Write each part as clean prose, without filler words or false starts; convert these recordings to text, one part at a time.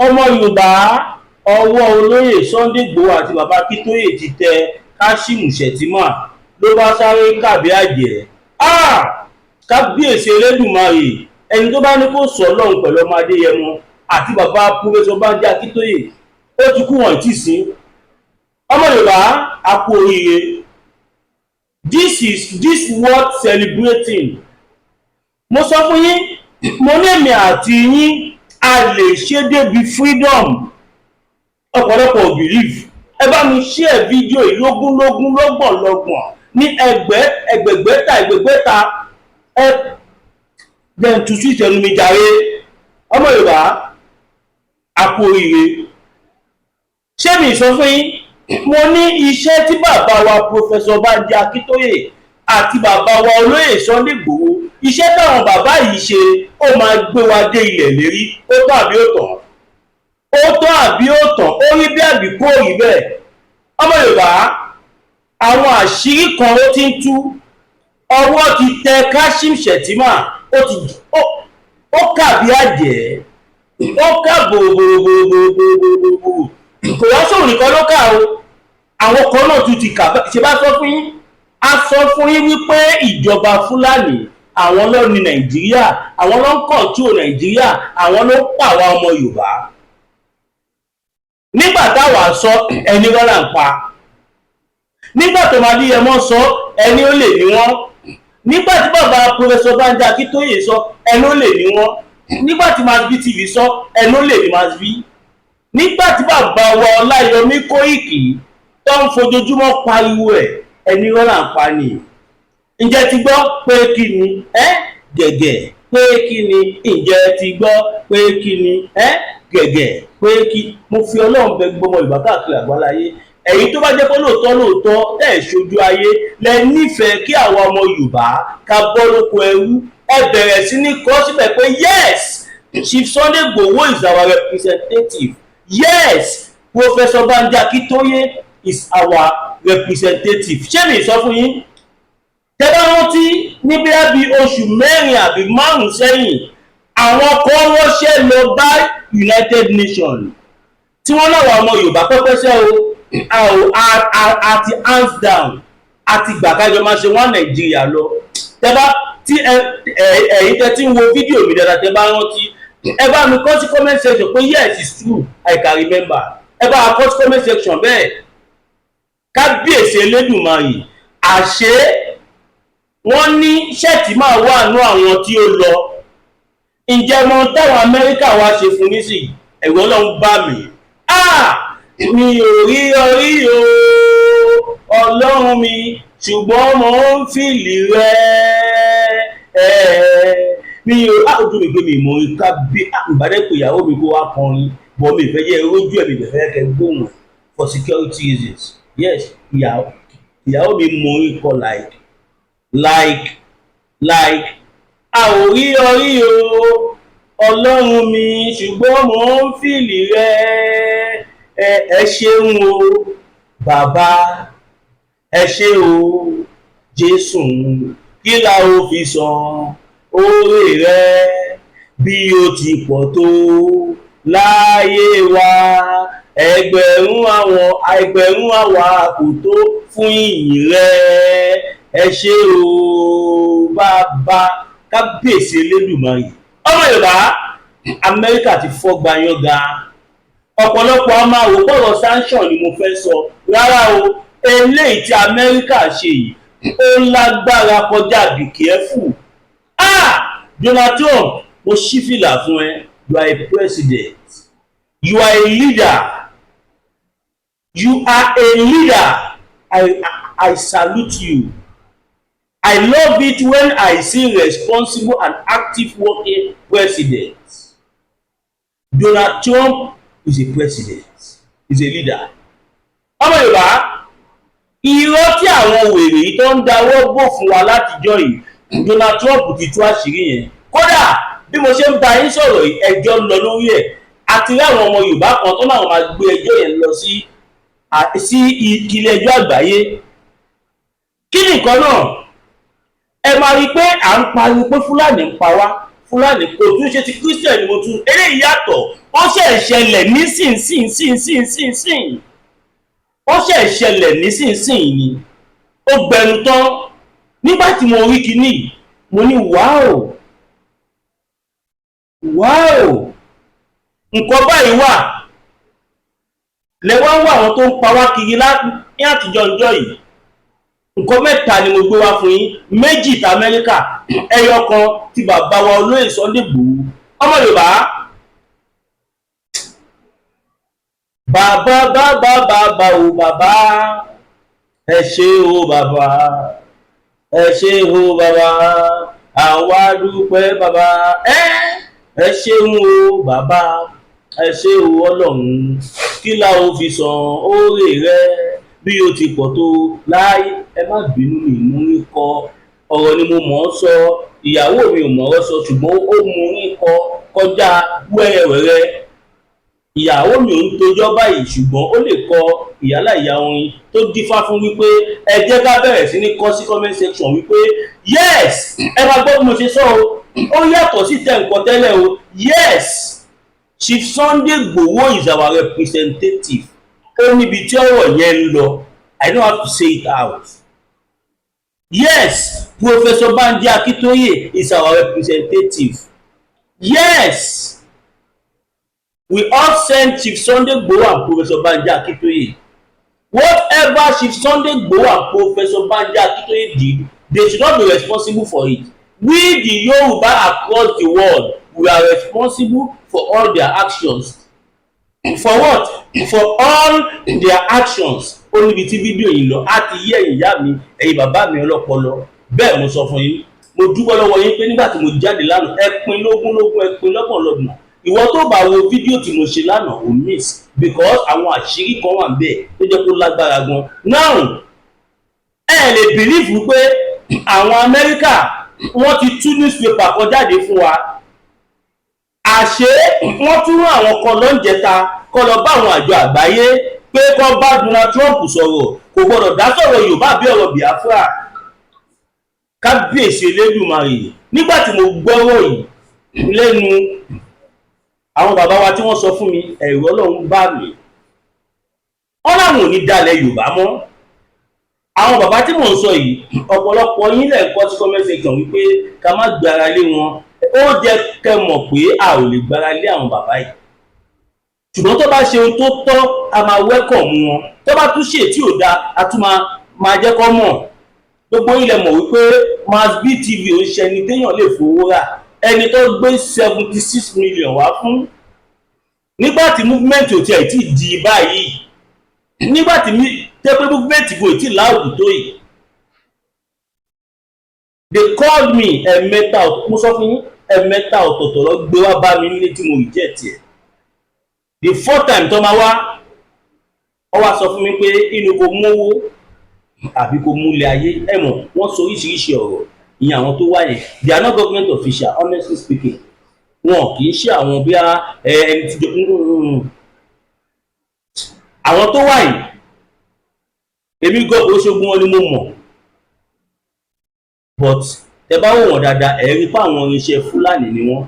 Ọmọ Yorùbá, ọwọ́ olóyè Sunday Igbodò àti bàbá Akintóye ti tẹ Kashim Shettima ló bá sáré kàbí àjẹ́. Kábíyèsí Elédùmarè! Ẹni tó bá ní kó sọ Ọlọ́run pẹ̀lú ọmọ Adéyẹmọ àti bàbá Professor Banji Akíntóyè, ó ti kú, wọ́n ti sìn. Ọmọ Yorùbá, a kú oríire. This is this worth celebrating. Mo sọ fún yín, mo ní èmi àti yín a lè ṣe débi freedom. Ọ̀pọ̀lọpọ̀ ò believe. Ẹ bá mi share fídíò yìí lógúnlógún, lọ́gbọ̀nlọ́gbọ̀n, ní ẹgbẹ́ ẹgbẹ̀gbẹ́ta ẹgbẹ̀gbẹ́ta. Ẹ jẹ́ n tutù ìtẹnu mi jàre. Ọmọ Yorùbá, a kú oríire. Ṣé mi sọ fún yín? Mo ní iṣẹ́ tí bàbá wa Professor Banji Akíntóyè àti bàbá wa olóyè Sunday Igboho, iṣẹ́ táwọn bàbá yìí ṣe, ó máa gbé wa dé ilẹ̀ lérí. Ó tán àbí ó tán? Ó tán àbí ó tán? Ó rí bí àbí kò rí bẹ́ẹ̀? Ọmọ Yorùbá, àwọn àṣírí kan ó ti ń tú. Ọwọ́ ti tẹ Kashim Shettima. Ó ti ó kà bí àjẹ́, ó kà bòròbòròbòròbòròbòrò. Kò wá sóhun nìkan ló kà o, àwọn kan náà tún ti kà. Ṣe bá sọ fún yín, a sọ fún yín wípé ìjọba Fúlàní, àwọn ló ní Nàìjíríà, àwọn ló ń control Nàìjíríà, àwọn ló ń pa àwa ọmọ Yorùbá. Nígbà táwa sọ, ẹni rọ́là ń pa. Nígbà tó máa díyẹmọ sọ, ẹni ó lè ní wọn. Nígbà tí bàbá Professor Banji Akíntóyè sọ, ẹni ó lè ní wọn. Nígbà tí Masbi TV sọ, ẹni ó lè ní Masbi. Nígbà tí bàbá wa Ọláyọmí Kóìkì tó ń fojoojúmọ́ pariwo ẹ̀, ẹni rọ́là ń pa ni. Ǹjẹ́ ti gbọ́ pé kí ni ẹ́ gẹ̀gẹ̀ pé kí ni? Ǹjẹ́ ti gbọ́ pé kí ni ẹ́ gẹ̀gẹ̀ pé kí? Mo fi Ọlọ́run bẹ gbọmọ Yorùbá káàkiri àgbáláyé, ẹ̀yin tó bá jẹ́ pé lóòótọ́ lóòótọ́ ẹ̀ ṣojú ayé lẹ nífẹ̀ẹ́ kí àwa ọmọ Yorùbá ká bọ́ lóko ẹrú, ẹ bẹ̀rẹ̀ sí ní kọ síbẹ̀ pé yes, Chief Sunday Igboho is our representative, yes, Professor Banji Akintoye is our representative. Ṣé mi sọ fún yín? Tẹ́ bá rántí, ní bí i oṣù 4 àbí 5 sẹ́yìn, àwọn kan ránṣẹ́ lọ bá United Nations tí wọ́n náà wà ọmọ Yorùbá pẹ́pẹ́sẹ́ o, a ò a ti hands down àti gbà kájọ máa ṣe wọ́n Nàìjíríà lọ. Tẹ́ bá tí ẹ̀yin tẹ́ tí ń wo fídíò mi dáadáa, tẹ́ bá rántí, ẹ bá mi kọ sí comment section pé yes, it's true, I can remember. Ẹ bá kọ sí comment section bẹ́ẹ̀. Kábíyèsí Elédùmarè! Àṣé wọ́n ní Shettima wà nú àwọn tí ó lọ. Ǹjẹ́ mọ táwọn Amẹ́ríkà wá ṣe fún nísìnyí? Ẹ̀rọ Ọlọ́run bá mi. Mi ò rí orí o, Ọlọ́run mi, ṣùgbọ́n mo ń feel rẹ. Mi ò ojú mi pé mi mọ̀ ká bí ìbádẹ́ pé ìyàwó mi kó wá kọrin bọ́. Mi ìfẹ́ jẹ́ rójú ẹ̀, mi ìfẹ́ kẹ́ gbóhùn for security reasons. Yes, ìyàwó mi mọ orin kọ like a ò rí orí o, Ọlọ́run mi, ṣùgbọ́n mo ń feel rẹ. Ẹ ṣeun o bàbá, ẹ ṣé o Jésù, kí la ó fi san oore rẹ bí ó ti pọ̀ tó láyé wa? Ẹgbẹ̀rún àwọn ẹgbẹ̀rún àwa kò tó fún ìyìn rẹ. Ẹ ṣé o bàbá. Kábíyèsí Elédùmarè! Ọmọ Yorùbá, Amẹ́ríkà ti fọ́gba yánga. Ọ̀pọ̀lọpọ̀ a máa wò pọ̀rọ̀ sanction ni mo fẹ́ sọ. Rárá o, eléyìí tí Amẹ́ríkà ṣe yìí, ó lágbára kọjá. Be careful. Ah, Donald Trump, mo ṣí fìlà fún ẹ. You are a president, you are a leader, you are a leader. I salute you. I love it when I see responsible and active working president. Donald Trump is a president, is a leader. Ọmọ Yorùbá, irọ́ tí àwọn wèrè yìí tó ń dáwọ́ bò fún wa látijọ́ yìí, Donald Trump ti tú àṣírí yẹn. Kódà bí mo ṣe ń bá yín sọ̀rọ̀ yìí, ẹjọ́ ń lọ lórí ẹ̀. Àti rí àwọn ọmọ Yorùbá kan tó náà máa gbé ẹjọ́ yẹn lọ sí ilé ẹjọ́ àgbáyé. Kí ni nǹkan náà? Ẹ máa rí i pé à ń pariwo pé Fúlàní ń pa wá. Fúlàní kò tún ṣe ti Christian ni mo tún. Eléyìí yàtọ̀, ó ṣẹ̀ ṣẹlẹ̀ nísinsìnyìnsìnyìnsìnyìnsìn, ó ṣẹ̀ ṣẹlẹ̀ nísinsìnyí ni. Ó gbẹnu tán. Nígbà tí mo rí kinní, mo ní, "Wow, wow, nǹkan báyìí wà." Lẹ́wọ́n ń wá àwọn tó ń pa wá kiri ní àtijọ́ ọjọ́ yìí. Nǹkan mẹ́ta ni mo gbé wá fún yín: méjì ti Amẹ́ríkà, ẹyọ kan ti bàbá wa olóyè Sunday Igboho. Ọmọ Yorùbá, bàbá, bàbá, bàbá o, bàbá, ẹ ṣé o, bàbá, ẹ ṣé o, bàbá, àwa dúpẹ́, bàbá, ẹ ṣeun o, bàbá, ẹ ṣé o. Ọlọ́run, kí la ó fi san oore rẹ bí o ti pọ̀ tó láyé? Ẹ má bínú, mi mú yín kọ ọ̀rọ̀ ni mo mọ̀ ọ́ sọ. Ìyàwó mi ò mọ̀ ọ́ sọ, ṣùgbọ́n ó mú yín kọ kọjá wẹ́rẹ́wẹ́rẹ́. Ìyàwó mi ò ń tojọ́ báyìí, ṣùgbọ́n ó lè kọ ìyálà ìyá orin tó dífá fún wípé ẹ jẹ́ ká bẹ̀rẹ̀ sí ní kọ sí comment section wípé yes. Ẹ máa gbọ́ bí mo ṣe sọ o, ó yàtọ̀ sí tẹ̀ nǹkan tẹ́lẹ̀ o. Yes, Chief Sunday Igboho is our representative. Ó níbi tí ọ̀rọ̀ yẹn ń lọ. I don't have to say it out. Yes, Professor Banji Akintoye is our representative. Yes, we all send Chief Sunday Igboho and Professor Banji Akintoye. Whatever Chief Sunday Igboho and Professor Banji Akintoye did, they should not be responsible for it. We, the Yoruba across the world, we are responsible for all their actions. For what? For all their actions. Ó níbi tí fídíò yìí lọ á ti yé ẹ̀yin ìyá mi, ẹ̀yin bàbá mi ọlọ́pọlọ. Bẹ́ẹ̀ mo sọ fún yín. Mo dúpẹ́ lọ́wọ́ yín pé nígbà tí mo jáde lánàá, ẹ pín lógún lógún, ẹ pín lọ́gbọ̀n lọ́gbọ̀n. Ìwọ tó bá wo fídíò tí mo ṣe lánàá, ò miss, because àwọn àṣírí kan wà níbẹ̀ tó jẹ́ kó lágbára gan. Now, ẹ lè believe pé àwọn Amẹ́ríkà, wọ́n ti tú newspaper kan jáde fún wa. Àṣé wọ́n tún rán àwọn kan lọ́njẹta kọ́ lọ bá àwọn àjọ àgbáyé pé kọ́ bá Donald Trump sọ̀rọ̀, kò gbọ́dọ̀ dá sọ̀rọ̀ Yorùbá bí ọ̀rọ̀ Biafra. Kábíyèsí Elédùmarè! Nígbà tí mo gbọ́rọ̀ yìí lẹ́nu àwọn bàbá wa tí wọ́n sọ fún mi, ẹ̀rù Ọlọ́run bá mi. Wọ́n láwọn ò ní dalẹ̀ Yorùbá mọ́. Àwọn bàbá tí mò ń sọ yìí, ọ̀pọ̀lọpọ̀ yín lẹ̀ ń kọ́ sí comment section wípé ká má gbára lé wọn. Ó jẹ́ kẹ́ mọ̀ pé a ò lè gbára lé àwọn bàbá yìí, ṣùgbọ́n tó bá ṣe ohun tó tọ́, a máa welcome wọn. Tó bá tún ṣe tí ò dáa, a tún máa jẹ́ kó mọ̀. Gbogbo ilẹ̀ mọ̀ wípé Masbi TV ò ń ṣe ẹni téèyàn lè fowó rà. Ẹni tó gbé 76 million wá fún nígbà tí movement ò tiẹ̀ tí di báyìí, nígbà tí tẹ́pẹ́ movement kò tí láàbù tó yìí, they called me ẹ̀mẹ́ta. Mo sọ fún yín, ẹ̀mẹ́ta ọ̀tọ̀ọ̀tọ̀ lọ gbé wá bá mi nílé tí mo reject ẹ̀. The fourth time tó máa wá, ọ wá sọ fún mi pé inú kò mówó àbí kò múlẹ̀ ayé. Ẹ mọ̀, wọ́n sọ oríṣiríṣi ọ̀rọ̀. Ìyẹn àwọn tó wá yẹn, they are not government official, honestly speaking. Wọn kì í ṣe àwọn bí ẹni tí àwọn tó wà yìí. Èmi gbọ́ Òṣogbo wọn ni mo mọ̀, but tẹ bá wò wọ́n dáadáa, ẹ rí pé àwọn irinṣẹ́ Fúlàní ni wọ́n.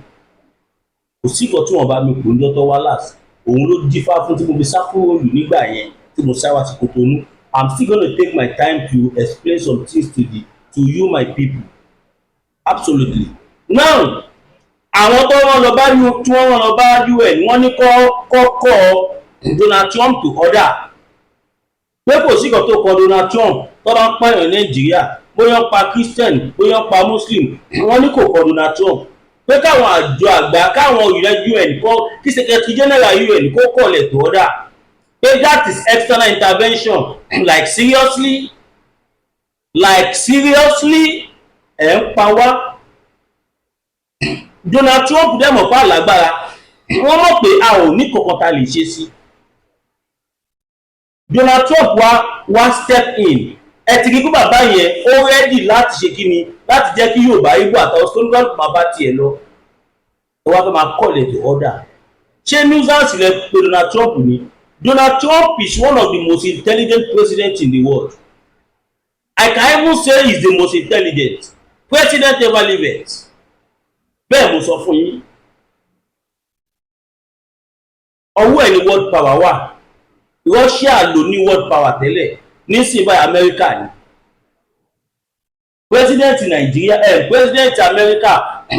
Kò sí ìkan tí wọ́n bá mi kò ń jọ́ wá last. Òun ló dífá fún tí mo fi sá kúrò lù nígbà yẹn, tí mo sá wá sí Kotonu. I'm still gonna take my time to explain some things to you, my people. Absolutely. Now, àwọn tó wọ́n lọ bá, tí wọ́n lọ bá UN, wọ́n ní kọ́ kọ́kọ́ Donald Trump to order, pé kò sí ìkan tó kọ Donald Trump tó bá ń pààyàn Nàìjíríà, bóyá ń pa Christian, bóyá ń pa Muslim. Wọ́n ní kò kọ Donald Trump, pé káwọn àjọ àgbà, káwọn UN kọ́, kí Secretary General UN kó call ẹ̀ to order, pé that is external intervention. Like seriously, like seriously, ẹ̀ ń pa wá. Donald Trump dẹ̀ mọ̀ pé àlágbára, wọ́n mọ̀ pé a ò ní kankan ta lè ṣe sí. Donald Trump wá step in. Ẹ ti rí pé bàbá yẹn, ó ready láti ṣe kíni, láti jẹ́ kí Yorùbá, Ìgbò àtàwọn stóńgọ́ọ̀lù máa bá tiẹ̀ lọ. Ẹ wá fẹ́ máa call it to order. Ṣé nuisance lẹ pé Donald Trump ni? Donald Trump is one of the most intelligent presidents in the world. I can even say he's the most intelligent president ever lived. Bẹ́ẹ̀ mo sọ fún yín, ọwọ́ ẹ̀ ní world power wà. Russia ló ní world power tẹ́lẹ̀, nísìnyí báyìí Amẹ́ríkà ni president. Nàìjíríà ẹ̀, president Amẹ́ríkà,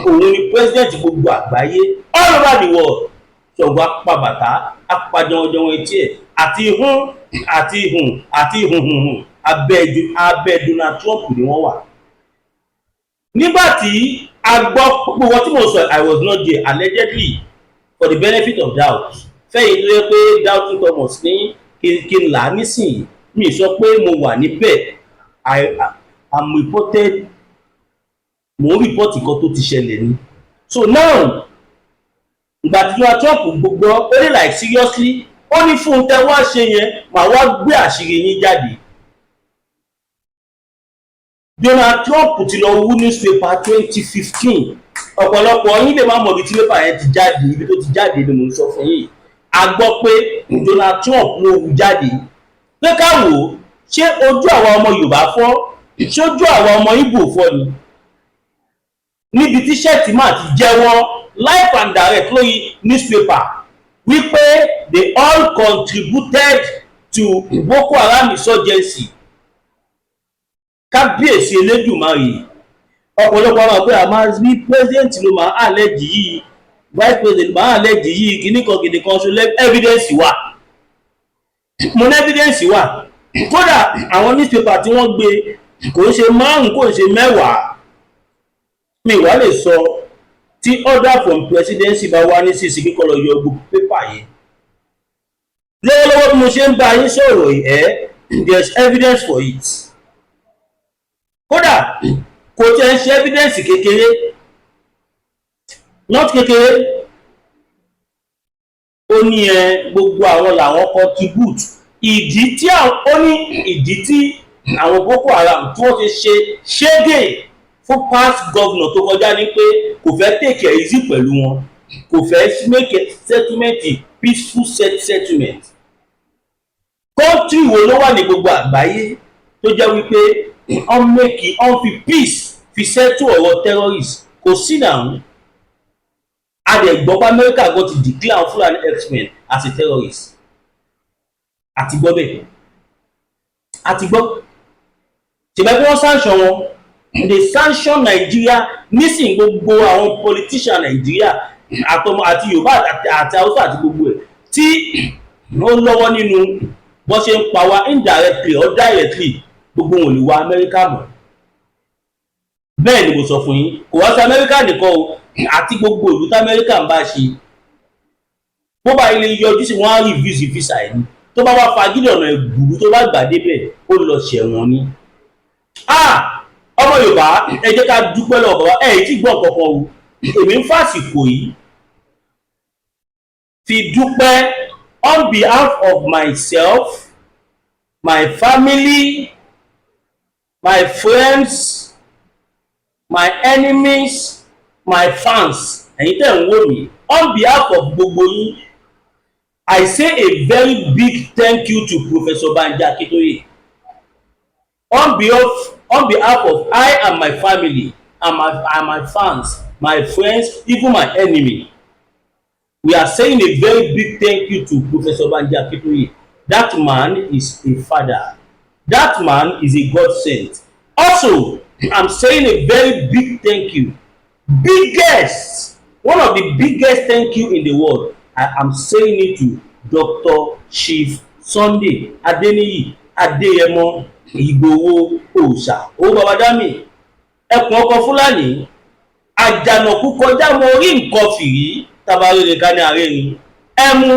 òun ni president gbogbo àgbáyé, all over the world. Ṣọ̀gbọ́n apabàtà apajọwọ́jọwọ́ etí ẹ̀ àti ihun àti ihun àti ihun abẹ́ Donald Trump ni wọ́n wà. Nígbà tí a gbọ́ gbogbo tí mo sọ, I was not there, allegedly, for the benefit of doubt, fẹ́yìn tó yẹ pé doubting Thomas ní kí n là á nísìnyí, mi sọ pé mo wà níbẹ̀. I am reported, mo ń report nǹkan tó ti ṣẹlẹ̀ ni. So now, ìgbà tí Donald Trump gbogbo, ó ní, "Like, seriously?" Ó ní, "Fún tẹ wá ṣe yẹn, màá wá gbé àṣírí yín jáde." Donald Trump ti lọ wú newspaper 2015. Ọ̀pọ̀lọpọ̀ yín lè má mọ̀ ibi tí paper yẹn ti jáde. Ibi tó ti jáde ni mò ń sọ fún yín. A gbọ́ pé Donald Trump ló wú jáde pé ká wò ó, ṣé ojú àwa ọmọ Yorùbá fọ́? Ṣojú àwa ọmọ Ìgbò fọ́ ni? Níbi tí Shettima ti jẹ́wọ́ live and direct lórí newspaper wípé they all contributed to Boko Haram insurgency. Kábíyèsí Elédùmarè! Ọ̀pọ̀lọpọ̀ àwọn àgbẹ̀ àmà bí president ló máa allege yìí, vice president máa allege yìí, kìnnìkan kìnnìkan. Ṣe evidence wà? Mo ní evidence wà. Kódà àwọn newspaper tí wọ́n gbé, kò ń ṣe márùn, kò ń ṣe 10. Mi wá lè sọ tí order from presidency bá wá ní sísì kíkọ́ lọ yọ gbogbo paper yẹn. Lọ́wọ́lọ́wọ́ bí mo ṣe ń bá yín sọ̀rọ̀ ẹ̀, there is evidence for it. Kódà kò tiẹ̀ ń ṣe evidence kékeré, not kékeré. Ó ní ẹ gbogbo àwọn làwọn contribute. Ìdí tí ó ní, ìdí tí àwọn Boko Haram tí wọ́n ti ṣe ṣégè fún past governor tó kọjá ní pé kò fẹ́ take it easy pẹ̀lú wọn, kò fẹ́ make a settlement, peaceful settlement. Country wo ló wà ní gbogbo àgbáyé tó jẹ́ wípé wọ́n make, wọ́n fi peace fi settle ọ̀rọ̀ terrorist? Kò sí náà. A dẹ̀ gbọ́ pé Amẹ́ríkà gan ti declare àwọn Fulani herdsmen as a terrorist. Àti gbọ́ bẹ́ẹ̀, àti gbọ́ ṣèbẹ́ pé wọ́n sanction wọn. They sanction Nigeria nísìnyí. Gbogbo àwọn politician Nigeria, àtọmọ àti Yorùbá àti Hausa àti gbogbo ẹ̀ tí ó lọ́wọ́ nínú bó ṣe ń pa wá indirectly or directly, gbogbo wọn ò lè wá Amẹ́ríkà mọ́. Bẹ́ẹ̀ ni mo sọ fún yín. Kò wá sí Amẹ́ríkà nìkan o, àti gbogbo ìlú tí Amẹ́ríkà ń bá ṣe. Bó bá ilé yọjú sí wọn, á refuse visa ẹ̀ ni. Tó bá wá fagídí ọ̀nà ẹ̀gbùrú, tó bá gbà débẹ̀, ó lọ ṣẹ̀wọ̀n ni. Ah, ọmọ Yorùbá, ẹ jẹ́ ká dúpẹ́ lọ́wọ́ bàbá ẹ̀. Tí gbọ́ kankan o, èmi ń fàsìkò yìí fi dúpẹ́ on behalf of myself, my family, my friends, my enemies, my fans, ẹ̀yin tẹ̀ ń wò mí, on behalf of gbogbo yín, I say a very big thank you to Professor Banji Akintoye. On behalf of I and my family and my fans, my friends, even my enemy, we are saying a very big thank you to Professor Banji Akintoye. That man is a father. That man is a God sent. Also, I'm saying a very big thank you, biggest, one of the biggest thank you in the world, I am saying it to Dr. Chief Sunday Adeniyi Adeyemo Igboho Òòṣà, owó babadami, ẹkùn ọkọ Fúlàní, àjànàkú kọjá mo rí nǹkan fìrí, tabarére ká ní arére, ẹmu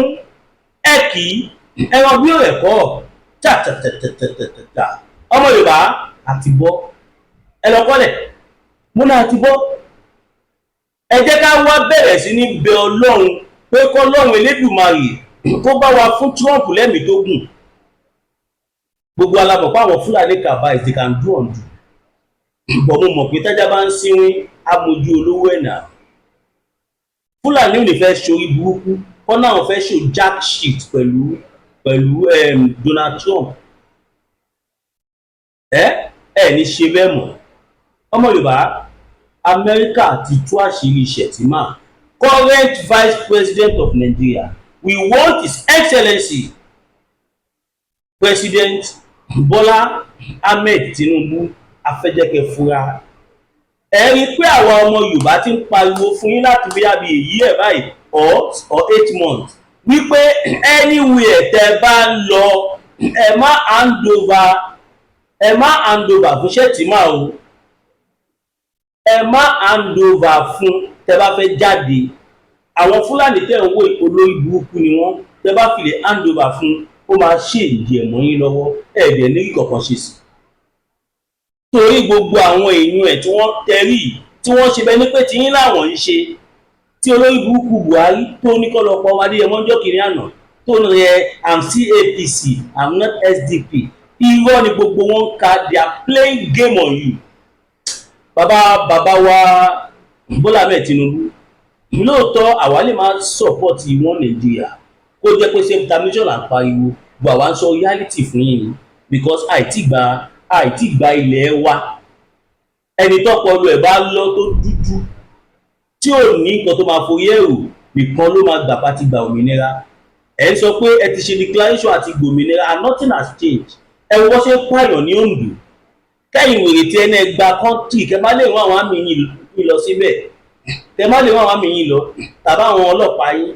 ẹkì ẹran bí òrẹ kọ tàtàtàtàtàtà. Ọmọ Yorùbá, àti bọ́ ẹ lọ kọ́lẹ̀ mo náà ti bọ́. Ẹ jẹ́ ká wá bẹ̀rẹ̀ sí ní bẹ Ọlọ́run pé kọ́lọ́run Elédùmarè kó bá wa fún Trump lẹ́mìí tó gùn. Gbogbo alamọ̀ pé àwọn Fúlàní kàbá is they can do undo, bọ̀ mo mọ̀ pé tájá bá ń sínwín, amójú olówó ẹ̀nà. Fúlàní ò ní fẹ́ ṣorí burúkú kọ́ náà, fẹ́ ṣò jack shit pẹ̀lú Donald Trump. Ẹ ẹ ní ṣe bẹ́ẹ̀ mọ́, ọmọ Yorùbá. Amẹ́ríkà ti tú àṣírí Shettima, current Vice President of Nigeria. We want His Excellency President Bola Ahmed Tinubu, afẹ́jẹ́kẹ́ fura. Ẹ rí i pé àwa ọmọ Yorùbá ti ń pariwo fún yín láti bí àbí èyí ẹ̀ báyìí or 8 months wípé anywhere tẹ́ bá ń lọ, ẹ má hand over, ẹ má hand over fún Shettima o. Ẹ má hand over fún. Tẹ́ bá fẹ́ jáde, àwọn Fúlàní tẹ́ ń wò, olórí burúkú ni wọ́n. Tẹ́ bá fi lè hand over fún, ó máa ṣe ìdí ẹ̀ mọ́ yín lọ́wọ́, ẹ̀ẹ́dẹ̀ ní kankan ṣe sí, torí gbogbo àwọn èèyàn ẹ̀ tí wọ́n tẹ̀rí, tí wọ́n ṣe bẹ́ẹ̀ ní pé tiyín làwọn ń ṣe, tí olórí burúkú Buhari tó ní kọ́ lọ pọ̀ ọmọdé yẹn mọ́jọ́ kìíní àná, tó ní ẹ, "I'm still APC, I'm not SDP." Irọ́ ni gbogbo wọn ka. They are playing game on you. Bàbá, bàbá wa Bọ́lá Ahmed Tinubu, lóòótọ́ àwa lè máa support wọn Nàìjíríà, kó jẹ́ pé self determination là ń pariwo, but àwa ń sọ reality fún yín ni, because àìtí gba ilẹ̀ wa. Ẹni tọ́pọ̀lọ ẹ̀ bá lọ tó dúdú, tí ò ní nǹkan tó máa forí ẹ̀rù nìkan ló máa gbà pátí gba òmìnira. Ẹ̀ ń sọ pé ẹ ti ṣe declaration àti gbòmìnira and nothing has changed. Ẹ wo bó ṣe ń pààyàn ní Oǹdó. Kẹ́yìn wèrè tí ẹni ẹ gba country, kẹ má lè rán àwọn army yín lọ síbẹ̀, kẹ má lè rán àwọn army yín lọ tàbí àwọn ọlọ́pàá yín.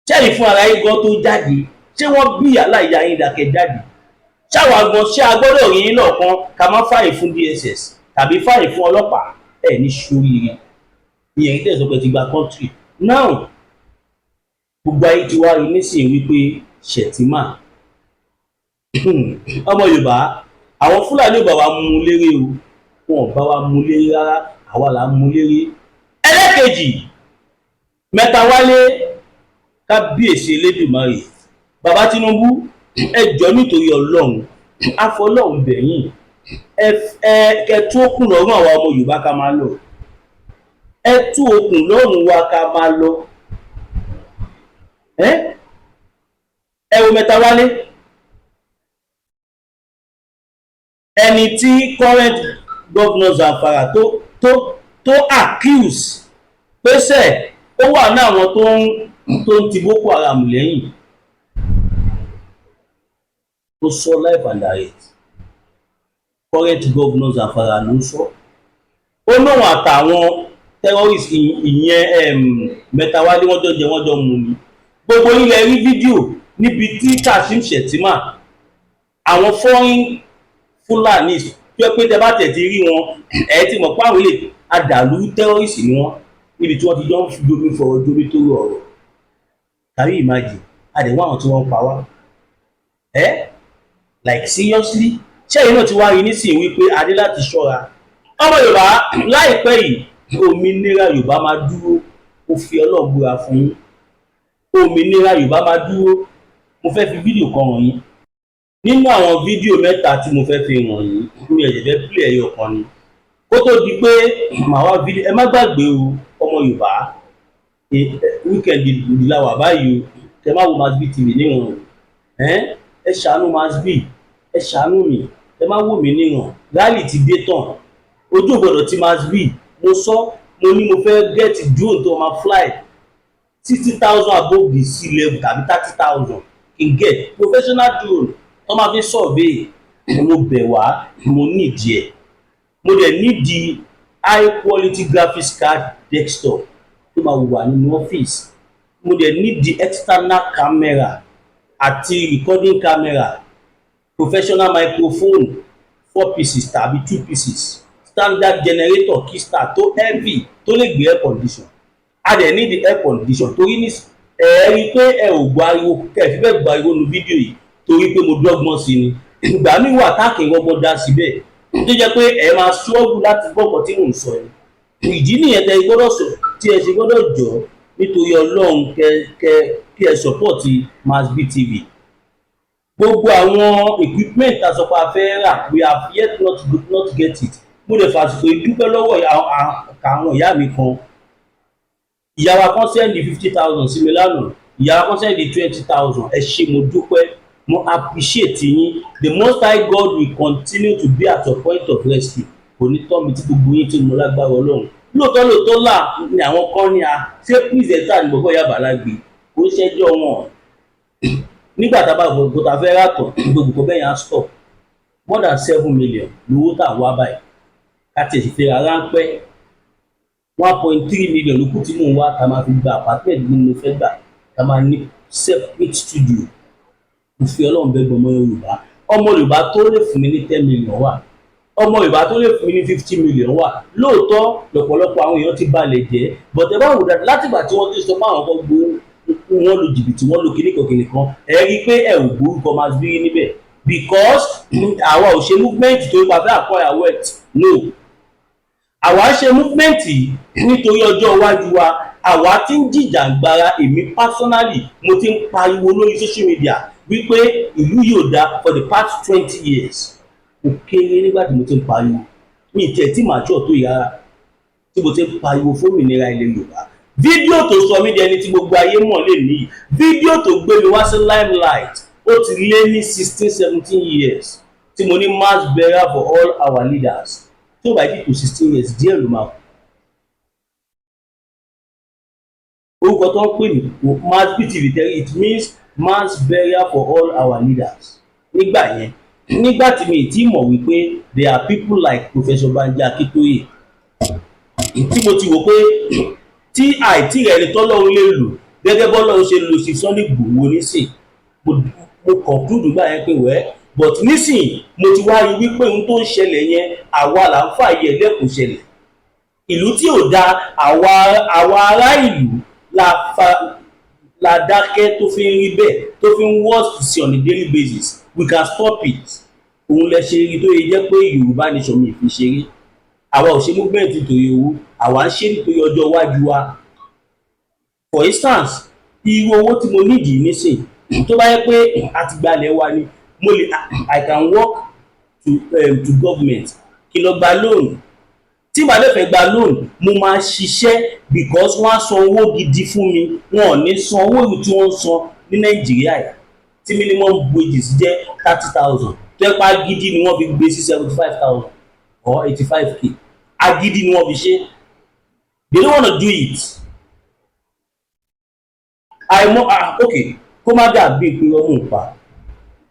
Ṣẹ́yìn fún ara yín gan tó jáde, ṣé wọ́n bí ìyá yín dàkẹ́ jáde? Ṣáwa gan, ṣé a gbọ́dọ̀ rí yín lọ́ọ̀kan ká má fàyè fún DSS tàbí fàyè fún ọlọ́pàá? Ẹ̀ ní sóríire. Ìyẹn tẹ̀ sọ pé ti gba country now, gbogbo ayé ti wá rí nísìnyí wípé Shettima, ọmọ Yorùbá, àwọn Fúlàní ò bá wa mú un léré o. Wọn ò bá wa mú un léré rárá, àwa là ń mú un léré. Ẹlẹ́kejì, Mẹ́tawálé, kábíyèsí Elédùmarè, bàbá Tinubu, ẹ jọ̀ọ́, nítorí Ọlọ́run, àfọlọ́run bẹ̀yìn, ẹ ẹ kẹ tú okùn lọ́rùn àwa ọmọ Yorùbá ká máa lọ. Ẹ tú okùn lọ́rùn wa ká máa lọ. Ẹ ẹ wo Mẹ́tawálé, ẹni tí current governor Zamfara tó accuse pèsè, ó wà ní àwọn tó ń ti Boko Haram lẹ́yìn, tó sọ live and direct. Current governor Zamfara ló ń sọ, ó lóun àtàwọn terrorist ìyẹn Mẹ́tawálé, wọ́n jọ jẹ, wọ́n jọ mu ni. Gbogbo ilẹ̀ rí fídíò níbi tí Kashim Shettima, àwọn foreign Fulani tó yẹ pé tẹ bá tẹ̀ ti rí wọn, ẹ ti mọ̀ pé àwọn ilé adàlú terrorist ni wọ́n, níbi tí wọ́n ti jọ ń jomi fọ̀rọ̀ jomi tó rọrọ̀. Can you imagine? Àdéhùn àwọn tí wọ́n ń pa wá ẹ́, like seriously. Ṣẹ́yìn náà ti wá rí nísìnyí wípé a ní láti ṣọ́ra, ọmọ Yorùbá? Láìpẹ́ yìí, òmìnira Yorùbá máa dúró. Ó fi Ọlọ́run búra fún yín, òmìnira Yorùbá máa dúró. Mo fẹ́ fi fídíò kan hàn yín. Nínú àwọn fídíò mẹ́ta tí mo fẹ́ fi hàn yín, mi ẹ̀jẹ̀ fẹ́ play ẹyọ kan ni kó tó di pé màá wá fídíò. Ẹ má gbàgbé o, ọmọ Yorùbá, weekend la wà báyìí o. Kẹ má wo Masbi TV níwọ̀n o. Ẹ ṣàánú Masbi, ẹ ṣàánú mi, ẹ má wò mí níwọ̀n. Rally ti dé tán, ojú ò gbọ́dọ̀ ti Masbi. Mo sọ, mo ní mo fẹ́ get drone tó máa fly 60,000 above the sea level tàbí 30,000, kí n get professional drone tó máa fi survey. Mo bẹ̀ wá, mo nídìí ẹ̀. Mo dẹ̀ nídìí high quality graphics card desktop tó máa wà nínú ọ́fíìsì. Mo dẹ̀ nídìí external camera àti recording camera, professional microphone, four pieces tàbí two pieces, standard generator kickstart tó heavy, tó lè gbé air condition. A dẹ̀ need air condition torí ní ẹ rí i pé ẹ ò gbọ́ ariwo, kẹ́ ẹ fi bẹ́ẹ̀ gbọ́ ariwo nu fídíò yìí, torí pé mo dọ́gbọ́n sí ni. Ìgbà míì wà táàkì rọgbọ́n dá síbẹ̀, tó jẹ́ pé ẹ máa ṣọ́ọ̀bù láti gbọ́ nǹkan tí mò ń sọ yìí. Ìdí nìyẹn tẹ gbọ́dọ̀ sọ tí ẹ ṣe gbọ́dọ̀ jọ, nítorí Ọlọ́run, kẹ kẹ kí ẹ support Masbi TV. Gbogbo àwọn equipment tá a sọ pé a fẹ́ rà, we have yet not get it. Mo lè fàsìkò ìdúpẹ́ lọ́wọ́ àwọn ìyá mi kan. Ìyá wa kan send 50,000 sí mi lánàá, ìyá wa kan send 20,000. Ẹ ṣé, mo dúpẹ́, mo appreciate yín. The Most High God will continue to be at your point of rescue. Kò ní tọ́ mi tí gbogbo yín tí mo lágbára Ọlọ́run. Lóòótọ́ lóòótọ́ là ní àwọn kan ní a ṣé presenter ní bọ̀bọ̀ Yaba Alágbe, kò ń ṣẹjọ́ wọn. Nígbà tá a bá gbogbo tá a fẹ́ ràtọ̀, gbogbo kò bẹ́ẹ̀ yẹn á stop. More than 7 million lówó tá a wá báyìí ká tiẹ̀ sì fi ra ráńpẹ́. 1.3 million ló kù tí mò ń wá, ká máa fi gba apartment ní mo fẹ́ gbà, ká máa ní separate studio. Mo fi Ọlọ́run bẹ̀ gbọmọ Yorùbá. Ọmọ Yorùbá tó lè fún mi ní 10 million wà, ọmọ Yorùbá tó lè fún mi ní 50 million wà. Lóòótọ́ lọ́pọ̀lọpọ̀ àwọn èèyàn ti balẹ̀ jẹ́, but ẹ bá wò dáadáa, látìgbà tí wọ́n ti sọ pé àwọn kan gbowó, wọ́n lu jìbìtì, wọ́n lu kìnnìkan kìnnìkan, ẹ rí i pé ẹ ò gbórúkọ Masbiri níbẹ̀, because àwa ò ṣe movement tó ipa fẹ́ acquire wealth. No, àwa ṣe movement yìí nítorí ọjọ́ iwájú wa. Àwa tí ń jìjàǹgbara, èmi personally, mo ti ń pariwo lórí social media wípé ìlú yóò dá for the past 20 years. Kò kéré nígbà tí mo ti ń pariwo, mi ì tiẹ̀ tí màá tó yára tí mo ti ń pariwo fún òmìnira ilẹ̀ Yorùbá. Fídíò tó sọ mí di ẹni tí gbogbo ayé mọ̀ lè ní, fídíò tó gbé mi wá sí limelight, ó ti lé ní 16, 17 years tí mo ní mass burial for all our leaders. Tí ó bá yí tó 16 years díẹ̀ ló máa kú. Orúkọ tó ń pè ní Mass BTV tẹ́lẹ̀, it means mass burial for all our leaders. Nígbà yẹn, nígbà tí mi ti mọ̀ wípé there are people like Professor Banji Akintoye, tí mo ti wò pé tí àìtí rẹ̀ ni tọ́lọ́run lè lò gẹ́gẹ́ bọ́lọ́run ṣe lò sí Sunday Igboho nísìn. Mo conclude gbà yẹn pé wẹ́, but nísìn mo ti wá rí wípé ohun tó ń ṣẹlẹ̀ yẹn, àwa là ń fààyè ẹlẹ́kùn ṣẹlẹ̀. Ìlú tí ò da, àwa ará ìlú la fa la dákẹ́ tó fi ń rí bẹ́ẹ̀, tó fi ń worst sí on a daily basis. We can stop it. Òun lẹ ṣe rí tó yẹ jẹ́ pé Yorùbá nation mi fi ṣeré. Àwa ò ṣe movement nítorí owó, àwa ń ṣe nítorí ọjọ́ iwájú wa. For instance, irú owó tí mo nídìí nísìn, tó bá yẹ pé àtìgbàlẹ̀ wa ni, mo lè, I can work to government kí n lọ gba loan. Tí màá lè fẹ́ gba loan, mo máa ṣiṣẹ́, because wọ́n á san owó gidi fún mi. Wọn ò ní san owó ìlú tí wọ́n ń san ní Nàìjíríà yìí, tí minimum wages jẹ́ 30,000, tó yẹ pé agídí ni wọ́n fi gbé sí 75,000 or 85K. Agídí ni wọ́n fi ṣe. They don't wanna do it. Àìmọ̀, ah, ok, kó má dàbí pé ọmọ òǹpa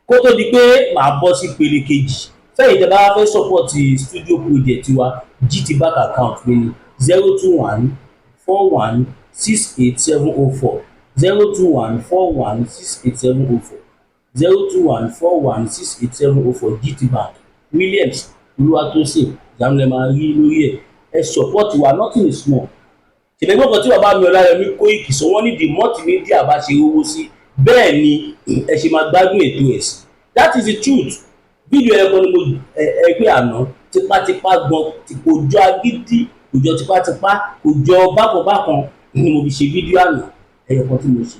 kó tó di pé màá bọ́ sí ìpele kejì. Fẹ́yìn tẹ́ bá fẹ́ support studio project wa, GT Bank account mi ní 0214168704, 0214168704, 0214168704, GT Bank, Williams Olúwatósìn ìyanu lẹ máa rí lórí ẹ̀. Ẹ support wa, nothing is small. Ṣèlérò kan tí bàbá mi Ọláyọmí Kóìkì sọ, wọ́n ní the more tí media bá ṣe rówó sí, bẹ́ẹ̀ ni ẹ ṣe máa gbádùn ètò ẹ̀ sí. That is the truth. Fídíò ẹ̀ kan ni mo ẹgbẹ́ àná, tipátipá gan, kò jọ agídí, kò jọ tipátipá, kò jọ bákanbákan ni mo fi ṣe fídíò àná, ẹyọ kan tí mo ṣe.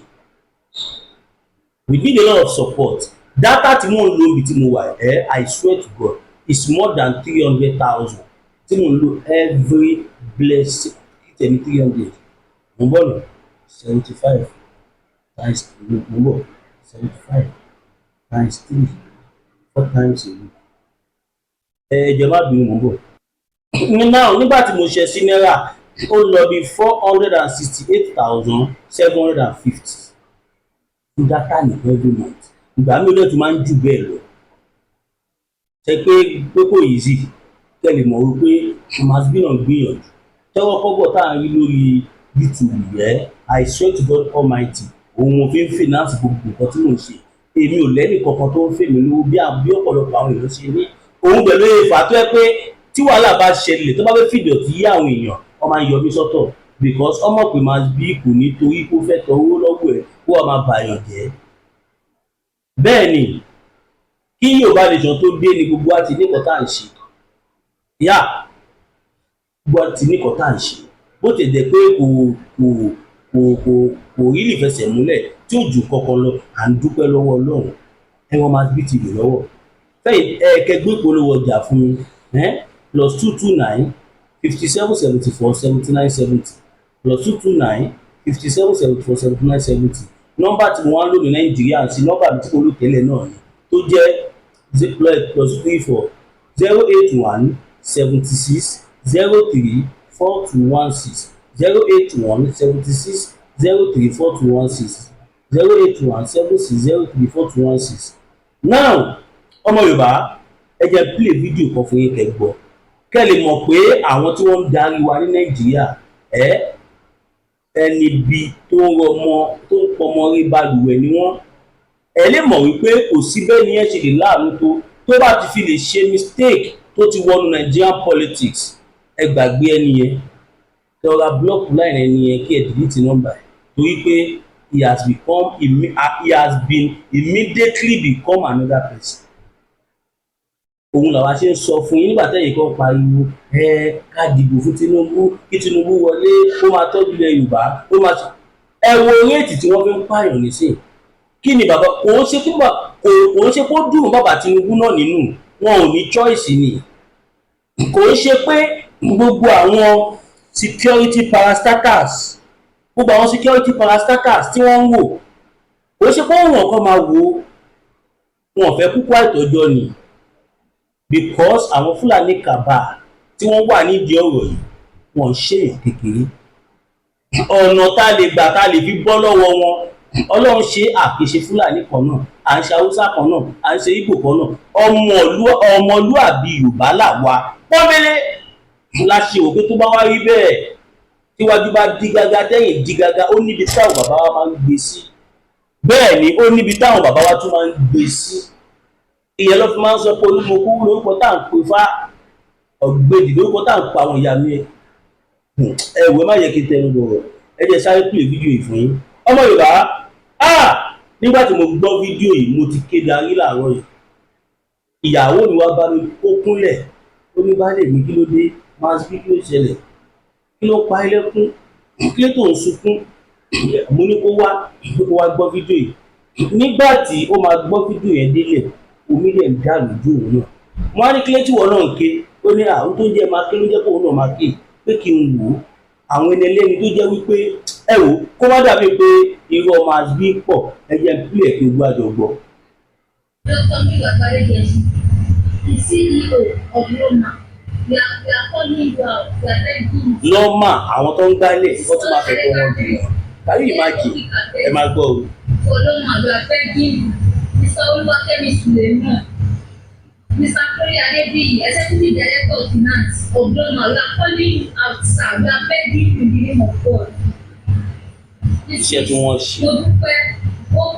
We need a lot of support. Data tí mò ń lò ibi tí mo wà ẹ, I swear to God, it's more than 300,000 tí mò ń lò every blessed tẹ̀mí. 300, mo ń bọ̀ nù, 75 times, mo ń bọ̀, 75 times three, four times a week. Ẹ jẹ́ má bínú, mo ń bọ̀. Now, nígbà tí mo ṣe sí náírà, ó lọ bí 468,750 fún data ní every month. Ìgbà mi ò dẹ̀ tún máa ń jù bẹ́ẹ̀ lọ. Ṣe pé kò easy, kẹ́ lè mọ̀ wípé Masbi náà gbìyànjú. Tẹ́wọ́ kọ́bọ̀ tá à ń rí lórí YouTube yẹ, I swear to God Almighty, òun mo fi ń finance gbogbo nǹkan tí mò ń ṣe. Èmi ò lẹ́nì kankan tó ń fè mí lówó bí ọ̀pọ̀lọpọ̀ àwọn èèyàn ṣe ní. Òun pẹ̀lú ìfà tó yẹ pé tí wàhálà bá ṣẹlẹ̀, tó bá fẹ́ fìdọ̀tí yí àwọn èèyàn, wọ́n máa ń yọ mí sọ́tọ̀, because ọmọ pé Masbi kò ní torí kó fẹ́ tọ owó lọ́wọ́ ẹ̀ kó wàá máa bàyàn jẹ́. Bẹ́ẹ̀ ni, kí Yorùbá nation tó dé ni gbogbo wa ti ní nǹkan tá à ń ṣe yá, gbogbo wa ti ní nǹkan tá à ń ṣe. Bó ti jẹ́ pé kò rí lè fẹsẹ̀ múlẹ̀ tí ò jù kankan lọ, à ń dúpẹ́ lọ́wọ́ Ọlọ́run. Ẹ wọ́n Masbi TV lọ́wọ́ fẹ́yìn ẹ kẹgbẹ́ ìpolówó ọjà fún mi, +229 57 74 79 70, +229 57 74 79 70. Nọ́mbà tí mo wá ń lò ní Nàìjíríà sí nọ́mbà mi tí mo lò tẹ́lẹ̀ náà ni, tó jẹ́ +34 081. 76 03 42 16, 081 76 03 42 16, 081 76 03 42 16. Now, ọmọ Yorùbá, ẹ jẹ́ play fídíò kan fún yín kẹ́ gbọ́, kẹ́ lè mọ̀ pé àwọn tí wọ́n ń darí wa ní Nàìjíríà, ẹ ẹni bí tó ń rọmọ tó ń pọmọ rí balùwẹ̀ ni wọ́n. Ẹ lè mọ̀ wípé kò sí bẹ́ẹ̀ ni ẹ ṣe lè láàánú tó, tó bá ti fi lè ṣe mistake tó ti wọnú Nigerian politics, ẹ gbàgbé ẹni yẹn, kẹ́ ọ̀rá block line ẹni yẹn, kí ẹ delete number ẹ̀, torí pé he has been immediately become another person. Òun làwa ṣe ń sọ fún yín nígbà tẹ́yìn kan pariwo ẹ ká dìbò fún Tinubu, kí Tinubu wọlé, ó máa tọ́jú ilẹ̀ Yorùbá, ó máa ẹ wo rate tí wọ́n fi ń pààyàn nísìn. Kí ni bàbá kò ń ṣe, kí kò ń ṣe kó dùn bàbá Tinubu náà nínú, wọn ò ní choice ni. Kò ń ṣe pé gbogbo àwọn security parastatals, gbogbo àwọn security parastatals tí wọ́n ń wò, kò ń ṣe pé òun ọ̀kan máa wò ó, wọn ò fẹ́ kúkú àìtọ́jọ́ ni, because àwọn Fúlàní kàbà tí wọ́n wà nídìí ọ̀rọ̀ yìí, wọ́n ń ṣèyàn kékeré. Ọ̀nà tá a lè gbà tá a lè fi bọ́ lọ́wọ́ wọn, Ọlọ́run ṣe àkèṣe Fúlàní kan náà, à ń ṣe Haúsá kan náà, à ń ṣe Ìgbò kan náà, ọmọlúàbí Yorùbá là wa pọ́nbélé la ṣe wò pé tó bá wá rí bẹ́ẹ̀, tíwájú bá dí gágá, tẹ́yìn dí gágá, ó níbi táwọn bàbá wa máa ń gbé sí. Bẹ́ẹ̀ ni, ó níbi táwọn bàbá wa tún máa ń gbé sí. Ìyẹn ló fi máa ń sọ pé Olúmọkú lórúkọ tá à ń pè fá, ọ̀gbẹ́dì lórúkọ tá à ń pa àwọn ìyá mi. Ẹ wò, ẹ má yẹ kí n tẹnu bọ̀rọ̀, ẹ jẹ́ sáré play fídíò yìí fún yín, ọmọ Yorùbá. Ah, nígbà tí mo gbọ́ fídíò yìí, mo ti kéde arí làárọ̀ yìí. Ìyàwó mi wá bá mi, ó kúnlẹ̀, ó ní, "Baálé mi, kí ló dé? Máa bí, kí ló ṣẹlẹ̀? Kí ló pa ẹ́ lẹ́kún? Kí ló tó ń sunkún?" Mo ní kó wá gbọ́ fídíò yìí. Nígbà tí ó máa gbọ́ fídíò yẹn délẹ̀, omi dẹ̀ ń dà lójú òun náà. Mo á ní, "Kílé tí wọ́n náà ń ké?" Ó ní àwọn tó ń jẹ́ máa ké ló jẹ́ kóun náà máa ké, pé kí n wò ó, àwọn ẹni ẹlẹ́ni tó jẹ́ wípé, ẹ wò ó, kó má dàbí pé irú ọmọ àbí pọ̀. Ẹ jẹ́ pílẹ̀ kí gbogbo àjọ gbọ́. Dr. Muyiwa Gbadegesin, the CEO of LAWMA, we are calling you out, we are begging you. LAWMA, àwọn tó ń gbálẹ̀, wọ́n tún máa fẹ́ kọ́ wọn dùn wọn. Can you imagine? Ẹ máa gbọ́ o. For LAWMA, we are begging you. Mr. Oluwakemi Suleiman, Mr. Kori Adebiyi, Executive Director of Finance of LAWMA, we are calling you out, sir. We are begging you in the name of God. Iṣẹ́ tí wọ́n ṣe Mo dúpẹ́.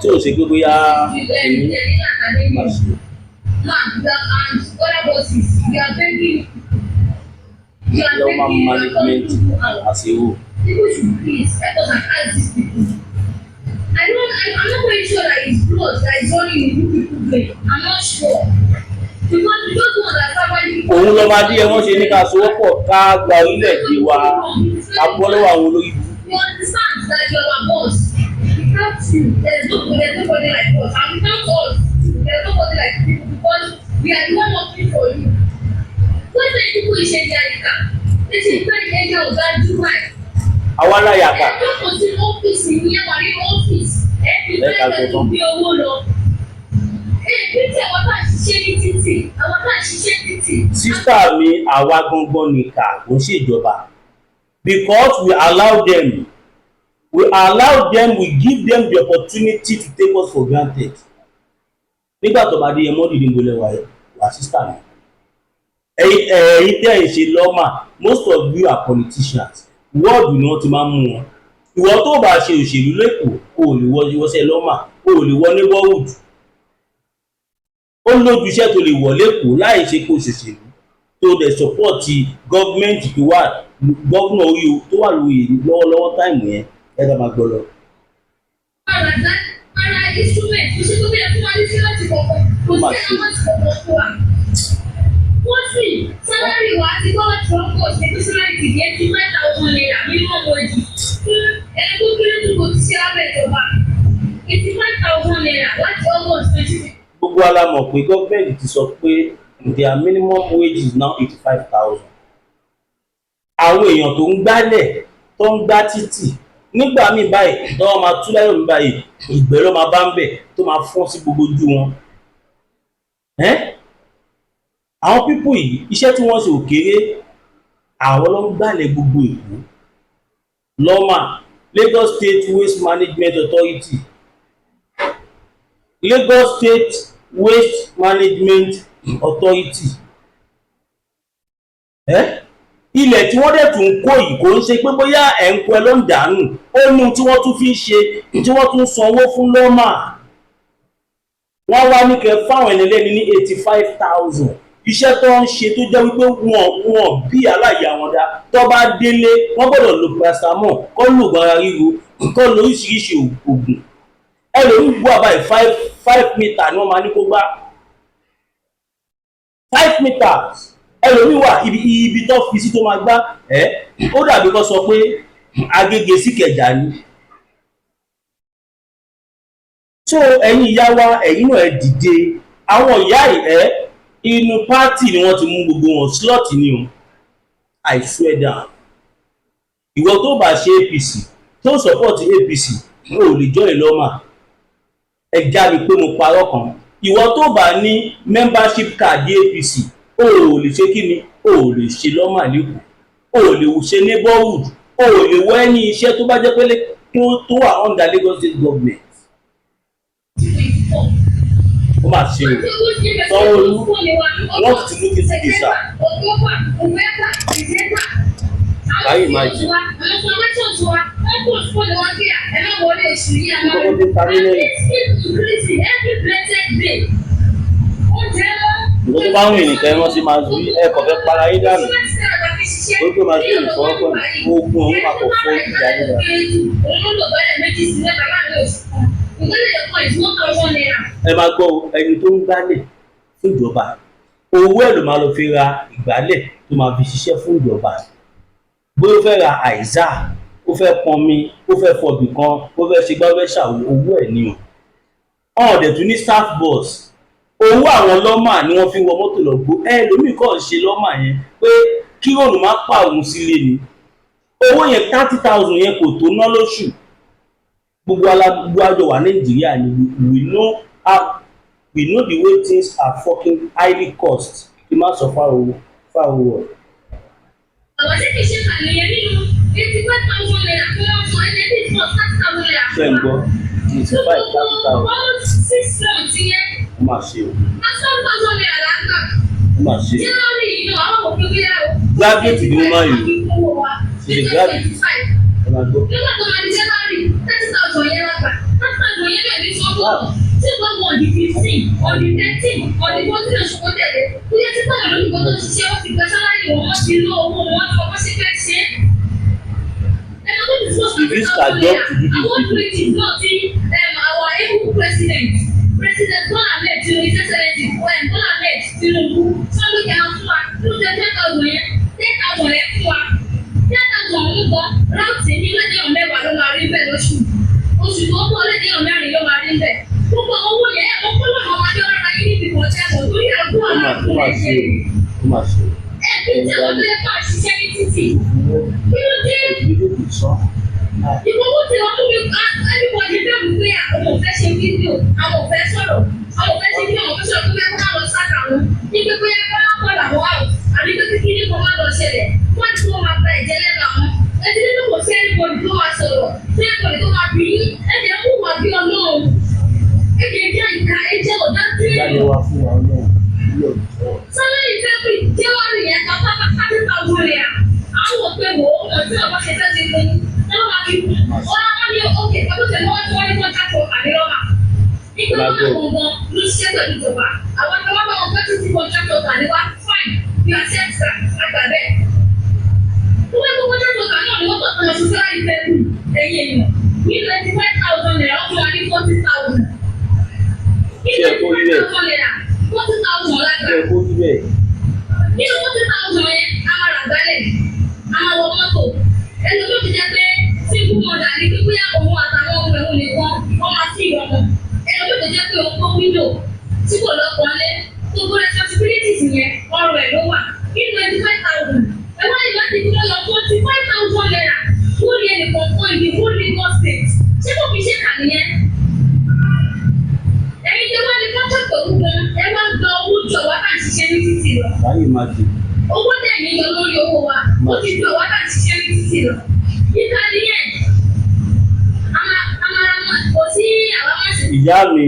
tí ò ṣe pé bóyá èmi máa ṣe. Man, and other bosses, we are begging you. We are LAWMA begging you, we are calling management you out. As a whole. People should please help us and ask these people. I don't, I, I'm not very sure that it's blood that is running in you people vein. I'm not sure. Because we don't understand why you people. Òun lọ́mọ adé wọ́n ṣe ní ká sowọ́pọ̀, ká gba orílẹ̀-èdè wa, ká bọ́ lọ́wọ́ àwọn olórí burúkú. We understand that you're our boss. Without you, there's nobody like us. And without us, there's nobody like people, because we are the one working for you. When many people ṣe ní àyíká, they ṣe pé ẹ̀yà ọ̀gá Dubai. Àwa láyàkà. Ẹ jókòó sí ọ́fíìsì ní, ẹ wà nínú ọ́fíìsì, ẹ fi Ẹ ká bẹ́ẹ̀ gbọ́ tán. gbé owó lọ. Ẹ bí tí àwọn tá à ń ṣiṣẹ́ ní títì, àwọn tá à ń ṣiṣẹ́ ní títì. Sister mi, àwa gangan nìkà, kò ń ṣèjọba, because we allow them, we allow them, we give them the opportunity to take us for granted. Nígbà tó bá dé yẹn mọ́ dìde ń bolẹ̀ wá, sister mi, ẹ̀yin tẹ́ ẹ̀ ṣe LAWMA, most of you are politicians. Wọ́ọ̀dù ni wọ́n ti máa ń mú wọn. Ìwọ tó bá ṣe òṣèlú lẹ́kọ̀ọ́, o ò lè wọ ìwọ́sẹ̀ LAWMA, o ò lè wọ neighborhood. Ó lójú iṣẹ́ tó lè wọ̀ lẹ́kọ̀ọ́ láì ṣe kó ṣòṣèlú, tó dẹ̀ support gọ́ọ̀mẹ̀ntì tó wà, governor orí tó wà lórí lọ́wọ́lọ́wọ́ time yẹn. Ẹ ká máa gbọ́ lọ. Ara instrument kò ṣe tó bẹ́ẹ̀ fún wa ní síláàtì kọ̀ọ̀kan, kò sí àwọn kọ̀ọ̀kan fún wa. Wọ́n sì salary wa ti gbọ́ láti August ní pé salary ti di ₦85,000 minimum wage fún ẹni tó kéré tó kò ti ṣe lábẹ́ ìjọba, ₦85,000 láti August 20. Gbogbo wa la mọ̀ pé gọ́ọ̀mẹ̀ntì ti sọ pé their minimum wage is now 85,000. Àwọn èèyàn tó ń gbálẹ̀, tó ń gbá títì, nígbà míì báyìí tó wọ́n máa tú láyọ̀ mi báyìí, ìgbẹ́ ló máa bá ń bẹ̀ tó máa fọ́n sí gbogbo ojú wọn. Àwọn people yìí, iṣẹ́ tí wọ́n ṣe ò kéré. Àwọn ló ń gbálẹ̀ gbogbo Èkó. LAWMA, Lagos State Waste Management Authority, Lagos State Waste Management Authority. Ẹ́ ilẹ̀ tí wọ́n dẹ̀ tún ń kó yìí, kò ń ṣe pé bóyá ẹ̀ ń kó ẹ ló ń dànù. Ó ní ohun tí wọ́n tún fi ń ṣe, tí wọ́n tún sanwó fún LAWMA. Wọ́n wá ní kẹ́ fáwọn ẹni lẹ́ni ní 85,000. Iṣẹ́ tó ń ṣe, tó jẹ́ wípé wọ́n bí aláìyá wọn dá, tó bá délé, wọ́n gbọ́dọ̀ lo paracetamol, kó lo oògùn ara ríro, kó lo oríṣiríṣi oògùn. Ẹlòmíì gbọ́ àbáyé, 5 5 meter ni wọ́n máa ní kó gbá, 5 meters. Ẹlòmíì wà, ibi tó fi sí tó máa gbá ẹ, ó dàbí kó sọ pé Agége sí Ìkẹjà ni. So ẹ̀yin ìyá wa, ẹ̀yin náà, ẹ dìde. Àwọn ìyá ẹ, inú party ni wọ́n ti mú gbogbo wọn slot ni o. I swear down, ìwọ tó bá ṣe APC, tó support APC, o ò lè join LAWMA. Ẹ já mi pé mo parọ́ kan. Ìwọ tó bá ní membership card APC, o ò lè ṣe kí ni, o ò lè ṣe LAWMA lẹ́kọ̀ọ́, o ò lè ṣe neighborhood, o ò lè wọ ẹni iṣẹ́ tó bá jẹ́ pé tó wà under Lagos State Government. Ó mà ṣe o. Sanwó-Olú, want to look into this, sir. Can you imagine? Nǹkan tó ta mí lẹ́yìn. Nǹkan tó bá ń rìn nìkan, wọ́n sì máa rí ẹ kàn fẹ́ para yín dànù. Ó pé máa ṣe ìfọwọ́pọ̀ ogun ọ̀hún máa kọ̀ fọ́ ìyá yín dànù. Ẹ máa gbọ́ o, ẹni tó ń gbálẹ̀ fún ìjọba, owó ẹ̀ ló máa lọ fi ra ìgbálẹ̀ tó máa fi ṣiṣẹ́ fún ìjọba. Bóyá ó fẹ́ ra àìsà, ó fẹ́ pọnmi, ó fẹ́ fọbì kan, ó fẹ́ ṣe gbá, ó fẹ́ ṣàwò, owó ẹ̀ ni o. Ọ̀n dẹ̀ tún ní staff bus. Owó àwọn LAWMA ni wọ́n fi wọ mọ́tò lọ gbó ẹ. Lómi kàn ṣe LAWMA yẹn pé kí rònú má pa òun sílé ni. Owó yẹn, 30,000 yẹn, kò tó ná lóṣù. Gbogbo alágbó àjọ wà Nàìjíríà ni. We know the way things are fucking highly cost. Kí má sọ fáwọn fáwọn wọ̀. Bàbá, ṣé kìí ṣe kàlẹ́yẹ nínú ₦85,000 tí wọ́n sọ ẹni tí it's not ₦30,000? Ṣe ń gbọ́? 85, 30,000. Almost 6 months yẹn. Ó mà ṣe o. ₦7,000 là ń gbà. Ó mà ṣe o. January yìí náà, àwọn òfin bóyá o. Graduate ni wọ́n máa yìí. She's a graduate. Ẹ máa gbọ́. Nígbà tó máa di January, 30,000 yẹn la gbà. 30,000 yẹn bẹ̀rẹ̀ ní sọ́kọ̀. Tí wọ́n wọ̀ on the 15, on the 13, on the 14 oṣù tó tẹ̀lé. Tó yẹ sí pàdé lórí nǹkan tó ń ṣiṣẹ́, wọ́n ti gba salary wọn, wọ́n ti ná owó wọn, wọ́n ti fọwọ́ sí fẹ́ ṣe é. Ẹnu tó ti sọ You risk her job to do this Àwọn video. creative náà ti our able president, President Bola Ahmed Tinubu, His Excellency Bola Ahmed Tinubu, tí wọ́n ló kẹ́ àwọn fún wa nínú 10,000 yẹn, 10,000 yẹn fún wa. 10,000 ń bọ̀ ráùtì ní lẹ́dẹ̀ẹ́yàn 10 ló máa rí bẹ́ẹ̀ lóṣù. Oṣù tó ń bọ̀, lẹ́dẹ̀ẹ́yàn 4 ló máa rí bẹ́ẹ̀. Gbogbo owó yẹn, ẹ̀ mọ́ kọ́lọ́ àwọn ọmọdé ọ̀rọ̀ ayé níbi kan tẹ́ mọ̀ torí àgbo Ó mà àwọn ó mà ṣe o, ó mà ṣe o. Ẹ̀ kí tí àwọn tó yẹ ká ṣiṣẹ́ ní títì. Kí ló dé? Òbí sọ. Ìfowó tí wọ́n mú mi, everybody bẹ̀rù pé àwọn ò fẹ́ ṣe fídíò, àwọn ò fẹ́ sọ̀rọ̀, àwọn ò fẹ́ ṣe fídíò, àwọn ò fẹ́ sọ̀rọ̀ pé kó má lọ sáka wọn. Ní pé bóyá kó má kọ́ làwọn out, àbí pé kíkí ní kó má lọ ṣẹlẹ̀. Wọ́n ti wọ́n máa gba ẹ̀jẹ̀ lẹ́nu àwọn. Ẹtí nínú kò sí anybody tó máa sọ̀rọ̀, sí anybody tó máa bí yín. Ẹ̀jẹ̀ ń wà bí Ọlọ́run. Ẹ̀jẹ̀ jẹ́ ìka, ẹ̀jẹ̀ ọ̀dá tí Jáde wá fún wa náà ilé ọ̀dọ́. Salary February, January yẹn ká pápá ₦30,000. Àwọn òpè wò ó mọ̀ tí ọ̀pọ̀ ṣe fẹ́ ti kún. Wọ́n máa fi kún. Wọ́n á ní òkè pẹ̀lú tẹ̀ wọ́n tí wọ́n ní contract worker ní LAWMA. Nígbà wọn àwọn gan ló ṣiṣẹ́ pẹ̀lú ìjọba. Àwọn tí wọ́n bá wọn pẹ́ títí contract worker ní wá, fine, we accept that, àgbà bẹ́ẹ̀. Wọ́n wá contract worker náà ni wọ́n tọ̀ lọ sí salary February ẹ̀yìn èèyàn. Ní ₦25,000, wọ́n fún wa ní 40,000. Ní Ṣé ẹ kó rí bẹ́ẹ̀? ₦25,000, 40,000 lágbà. Ṣé ẹ kó rí bẹ́ẹ̀? Nínú 40,000 yẹn, a máa rà gbálẹ̀, a máa wọ mọ́tò. Ẹni tó ti jẹ́ pé single mother ní pípé òun àtàwọn ọmọ ẹ̀hún nìkan wọ́n máa sí ìrọ̀mọ́. Ẹni tó ti jẹ́ pé òun kó window tí kò lọ́kọ lé, gbogbo responsibilities yẹn, ọrùn ẹ̀ ló wà. Nínú 25,000, ẹ wá lè láti fi wọ́n yọ ₦45,000 fún ẹnì kọ̀ọ̀kan ìdí fún Lagos State. Ṣé kò fi ṣe kà nìyẹn? Can you imagine? Owó tẹ̀mí yọ lórí owó wa, ó ti ju àwa tá à ń ṣiṣẹ́ ní títì lọ. Yíká nìyẹn. Àmà kò sí àwa máa ṣe. Ìyá mi,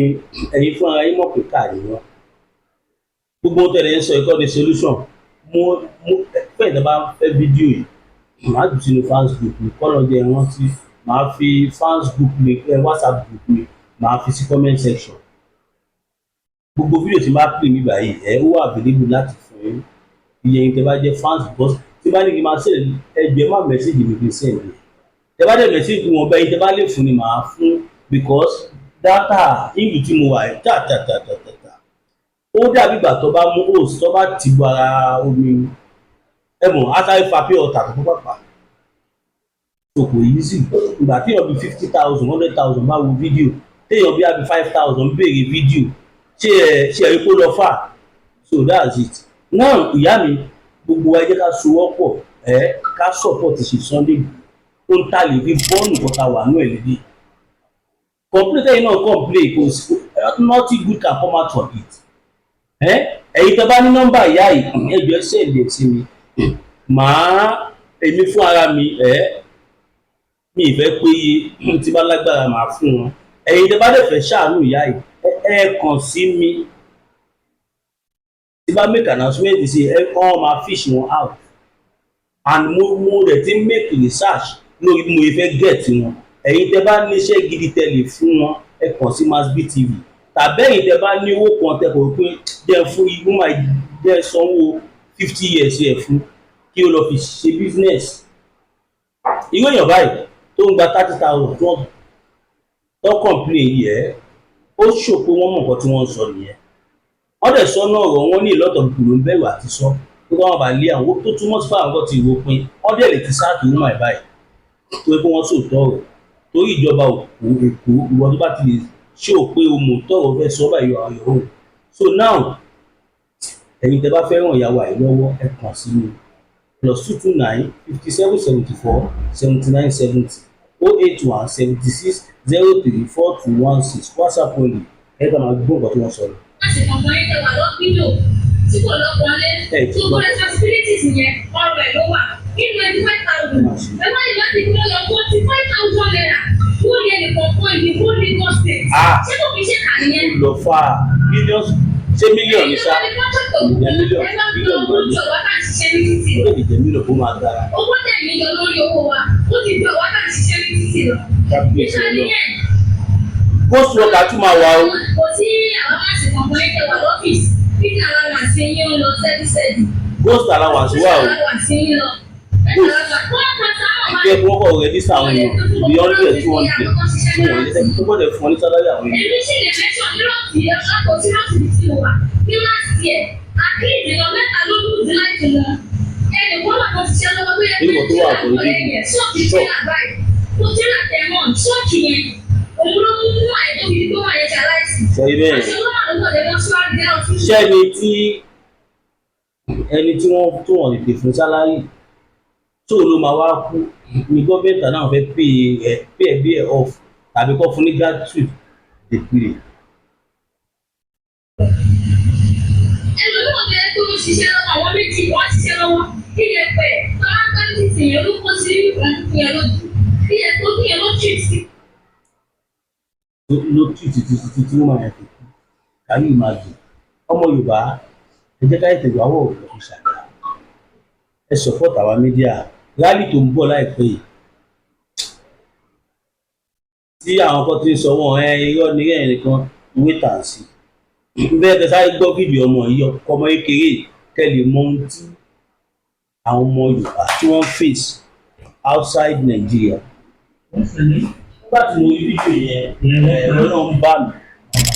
ẹ̀yin fún ara yín mọ̀ pé káàdì wọn. Gbogbo tẹ̀lé ń sọ ẹ̀kọ́ ní solution. Mo fẹ́ ìdá bá fẹ́ fídíò yìí, màá jù sínú fans group mi kọ́ lọ́jọ́ ẹ̀ rántí. Màá fi fans group mi, ẹ WhatsApp group mi, màá fi sí comment section. Gbogbo fídíò tí n bá pè mí báyìí, ẹ ó wà available láti fún yín. Iye yín tẹ bá jẹ́ fans boss tí bá ní kí n máa send, ẹgbẹ́ má message mi kí n send ẹ̀. Tẹ bá dẹ̀ message wọn bẹ́ẹ̀, tẹ bá lè fún ni màá fún, because data ìlú tí mo wà yìí tà tà tà tà tà tà, ó dàbí ìgbà tó bá mú hose, tó bá ti bo ara omi, ẹ mọ̀, á sáré fa pure water tó pàpà. So kò easy. Ìgbà téèyàn bí 50,000, 100,000 bá wo fídíò, téèyàn bí àbí 5,000 béèrè fídíò, ṣé ẹ ṣe ẹ rí kó lọ fà? So that's it. Now, ìyá mi, gbogbo wa, ẹ jẹ́ ká sowọ́pọ̀, ẹ ká support ṣe Sunday Igboho. Ó ń tà lè fi bọ́ọ̀nù kọta wà nú ẹ̀ lédè. Complain tẹ́yìn náà complain, kò sí, nothing good can come out from it. Ẹ̀yin tẹ́ bá ní nọ́mbà ìyá yìí, ẹ jọ̀ọ́, ẹ send ẹ̀ sí mi. Màá èmi fún ara mi, ẹ mi ì fẹ́ pé iye tí bá lágbára màá fún wọn. Ẹ̀yin tẹ́ bá dẹ̀ fẹ́ ṣàánú ìyá yìí, ẹ kàn sí mi. Tí bá make announcement sí ẹ, kọ́ máa fish wọn out, and mo rẹ̀ ti make research lórí bí mo fẹ́ get wọn. Ẹ̀yin tẹ́ bá níṣẹ́ gidi tẹ́ lè fún wọn, ẹ kàn sí Masbi TV, tàbí ẹ̀yin tẹ́ bá ní owó kan tẹ́ kò pé jẹ́ fún igbó, máa jẹ́ sanwó 50 years ẹ̀ fún kí ó lọ fi ṣe business. Irú èèyàn báyìí tó ń gba 30,000 tó complain yìí, ẹ̀ ó ṣò pé wọ́n mọ̀ nǹkan tí wọ́n ń sọ nìyẹn. Wọ́n dẹ̀ sọ náà ọ̀rọ̀ wọn ní ìlọ́tọ̀ gbùrù ń bẹ̀rù àti sọ pé wọ́n bá lé àwọn tó túmọ̀ sí fáwọn kan ti rò pin, wọ́n dẹ̀ lè ti sack woman báyìí tó pé wọ́n sòótọ́ ọ̀rọ̀, torí ìjọba òkú Èkó, ìwọ tó bá ti lè ṣé ò pé o mọ̀ tọ̀rọ̀ fẹ́ sọ báyìí, you are on your own. So now, ẹ̀yin tẹ́ bá fẹ́ ràn ìyàwó àyè lọ́wọ́, ẹ kàn sí mi: +229 57 74 79 70, 081 76 03 42 16, WhatsApp only. Ẹ kàn máa gbọ́ nǹkan tí wọ́n sọ lọ. Láti kọ̀ọ̀kan yín tẹ wà lọ́pìlò tí kò lọ́kàn lé. Ẹ ti Gbogbo gbọ́. responsibilities yẹn, ọrọ̀ ẹ̀ ló wà nínú 85,000. Ẹ wá ní láti kí wọ́n yọ ₦45,000 fún ní ẹnì kọ̀ọ̀kan ìdí fún Lagos State. Ah. Ṣé kò kí ṣe kà nìyẹn? Lọ fà billions, ṣé mílíọ̀nù ní sá? Ìjẹ́ mílíọ̀nù, bílíọ̀nù máa ní. Ó lè jẹ́ mílíọ̀nù kó máa dára. Owó tẹ̀mí yọ lórí owó wa, ó ti ju àwa tá à ń ṣiṣẹ́ ní títì lọ. Kábíyèsí Ìkànnì Ọlọ́run. yẹn. Ghost worker tún máa wà o. Kò sí àwọn máa ṣe kọ̀ọ̀kan yín tẹ wà lọ́fíìsì títí allowance yín ń lọ sẹ́dísẹ́dì. Ghost allowance wà o. Allowance yín lọ. Ìjẹ́ kí wọ́n kọ̀ register àwọn èèyàn bí 100, 200 tí wọ́n lè tó gbọ́dọ̀ fún ọ ní salary àwọn èèyàn. Èmi sì lè mẹ́sàn ní rọ́ọ̀tì ẹ̀kọ́ sí rọ́ọ̀tì tí mo wà ní last year. Àkí ìdènà mẹ́ta ló lù sí láìpẹ́ wọn. Ẹnì kan wà tó ṣiṣẹ́ lọ́wọ́ tó yẹ Nínú tó wà kò ní yẹn ṣọ́ọ̀kì tírà báyìí tó tírà tẹ̀mọ̀n ṣọ́ọ̀kì yẹn, òun ló mú mú àyè tó fi tó wà yẹn ṣaláìsí. Sọ ibẹ̀ yẹn. Àṣẹ ló wà lọ́wọ́ ẹ̀ mọ́ṣúárì dé ọ̀fíìsì. Ṣẹ́ni tí ẹni tí wọ́n tó wọ́n tètè fún salary tó ló máa wá kú ní gọ́ọ̀mẹ̀ntì náà fẹ́ pay ẹ̀ bí ẹ̀ off tàbí kọ́ fún ní gratitude dey play. Ẹlòmíràn bẹ́ẹ̀ tó ń ṣiṣẹ́ lọ́wọ́, àwọn méjì wọ́n ṣiṣẹ́ lọ́wọ́, kí yẹn pẹ̀ tó máa ń gbá ní títì yẹn ló kó sí yẹn lójú, kí yẹn tó kí yẹn ló tì sí. Ló tì títí títí tí wọ́n máa yẹn fi kú. Can you imagine? Ọmọ Yorùbá, ẹ jẹ́ ká ètò ìwáwọ̀ òkú fi ṣàgbà. Ẹ support àwa media. Rally tó ń bọ̀ láìpẹ́ yìí tí àwọn kan ti ń sọ wọn ẹ irọ́ ní ẹ̀yìn nìkan, wait and see. Bẹ́ẹ̀ kẹ́ sáré gbọ́ fídíò ọmọ yìí, ọmọ kékeré, kẹ́ lè mọ ohun tí àwọn ọmọ Yorùbá tí wọ́n face outside Nigeria. What's your name? Nígbà tí mo rí fídíò yẹn, ẹ̀rọ náà ń bà mí.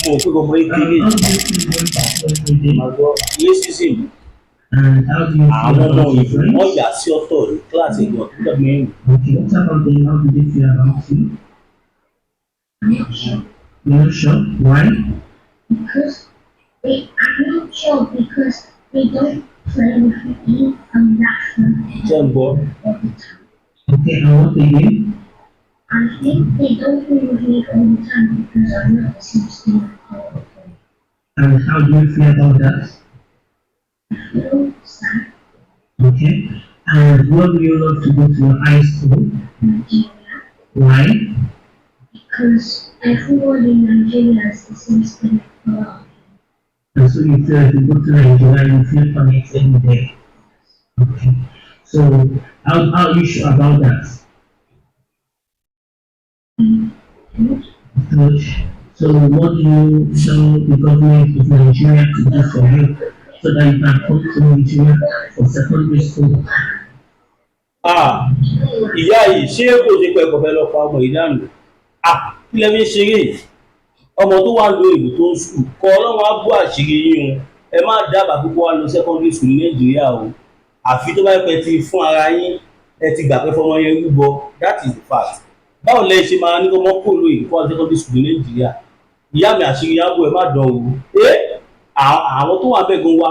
Mo rò pé ọmọ kékeré. How do you feel going back to every day? Máa gbọ́ racism. And how do you feel Àwọn ọmọ about your òyìnbó friends? wọ́n yà sí ọ̀tọ̀ ní kíláàsì ẹ̀gbọ́n tó dàbí mẹ́rin. Okay, what about them? How do they feel about you? I'm not sure. You're not sure? Why? Because they, I'm not sure because they don't play with me and that Ṣé ń gbọ́? all the time. Okay, and what they do? I think they don't play with me all the time because I'm not the same student all the time. And how do you feel about that? I feel Sad. Okay. And where do you love to go to your high school? Nigeria. Why? Because everyone in Nigeria has the same skin color. And so you feel if you go to Nigeria, you feel connected with them. Okay. So how are you sure about that? Good. Good. So what do you tell the government of Nigeria to do for you so that you can come to Nigeria for secondary school? Ah, ìyá yìí, ṣé kò ṣe pé ẹ̀kọ́ fẹ́ lọ pa ọmọ yìí dànù? Ah, kí lẹ fi ń ṣeré yìí? Ọmọ tó wà lóyìnbó tó ń sùn kọ, Ọlọ́run á bú àṣírí yín o. Ẹ má dábàá pípọ́ wá lọ secondary school ní Nàìjíríà o, àfi tó bá yẹ pé ti fún ara yín, ẹ ti gbà pé fọmọ yẹn rúbọ. That is the fact. Báwo lẹ ṣe máa ní kó mọ́ kó lóyìn kó wá secondary school ní Nàìjíríà? Ìyá mi, àṣírí yín á bò. Ẹ má dán o. Ẹ àwọn tó wà bẹ́ẹ̀ gan wá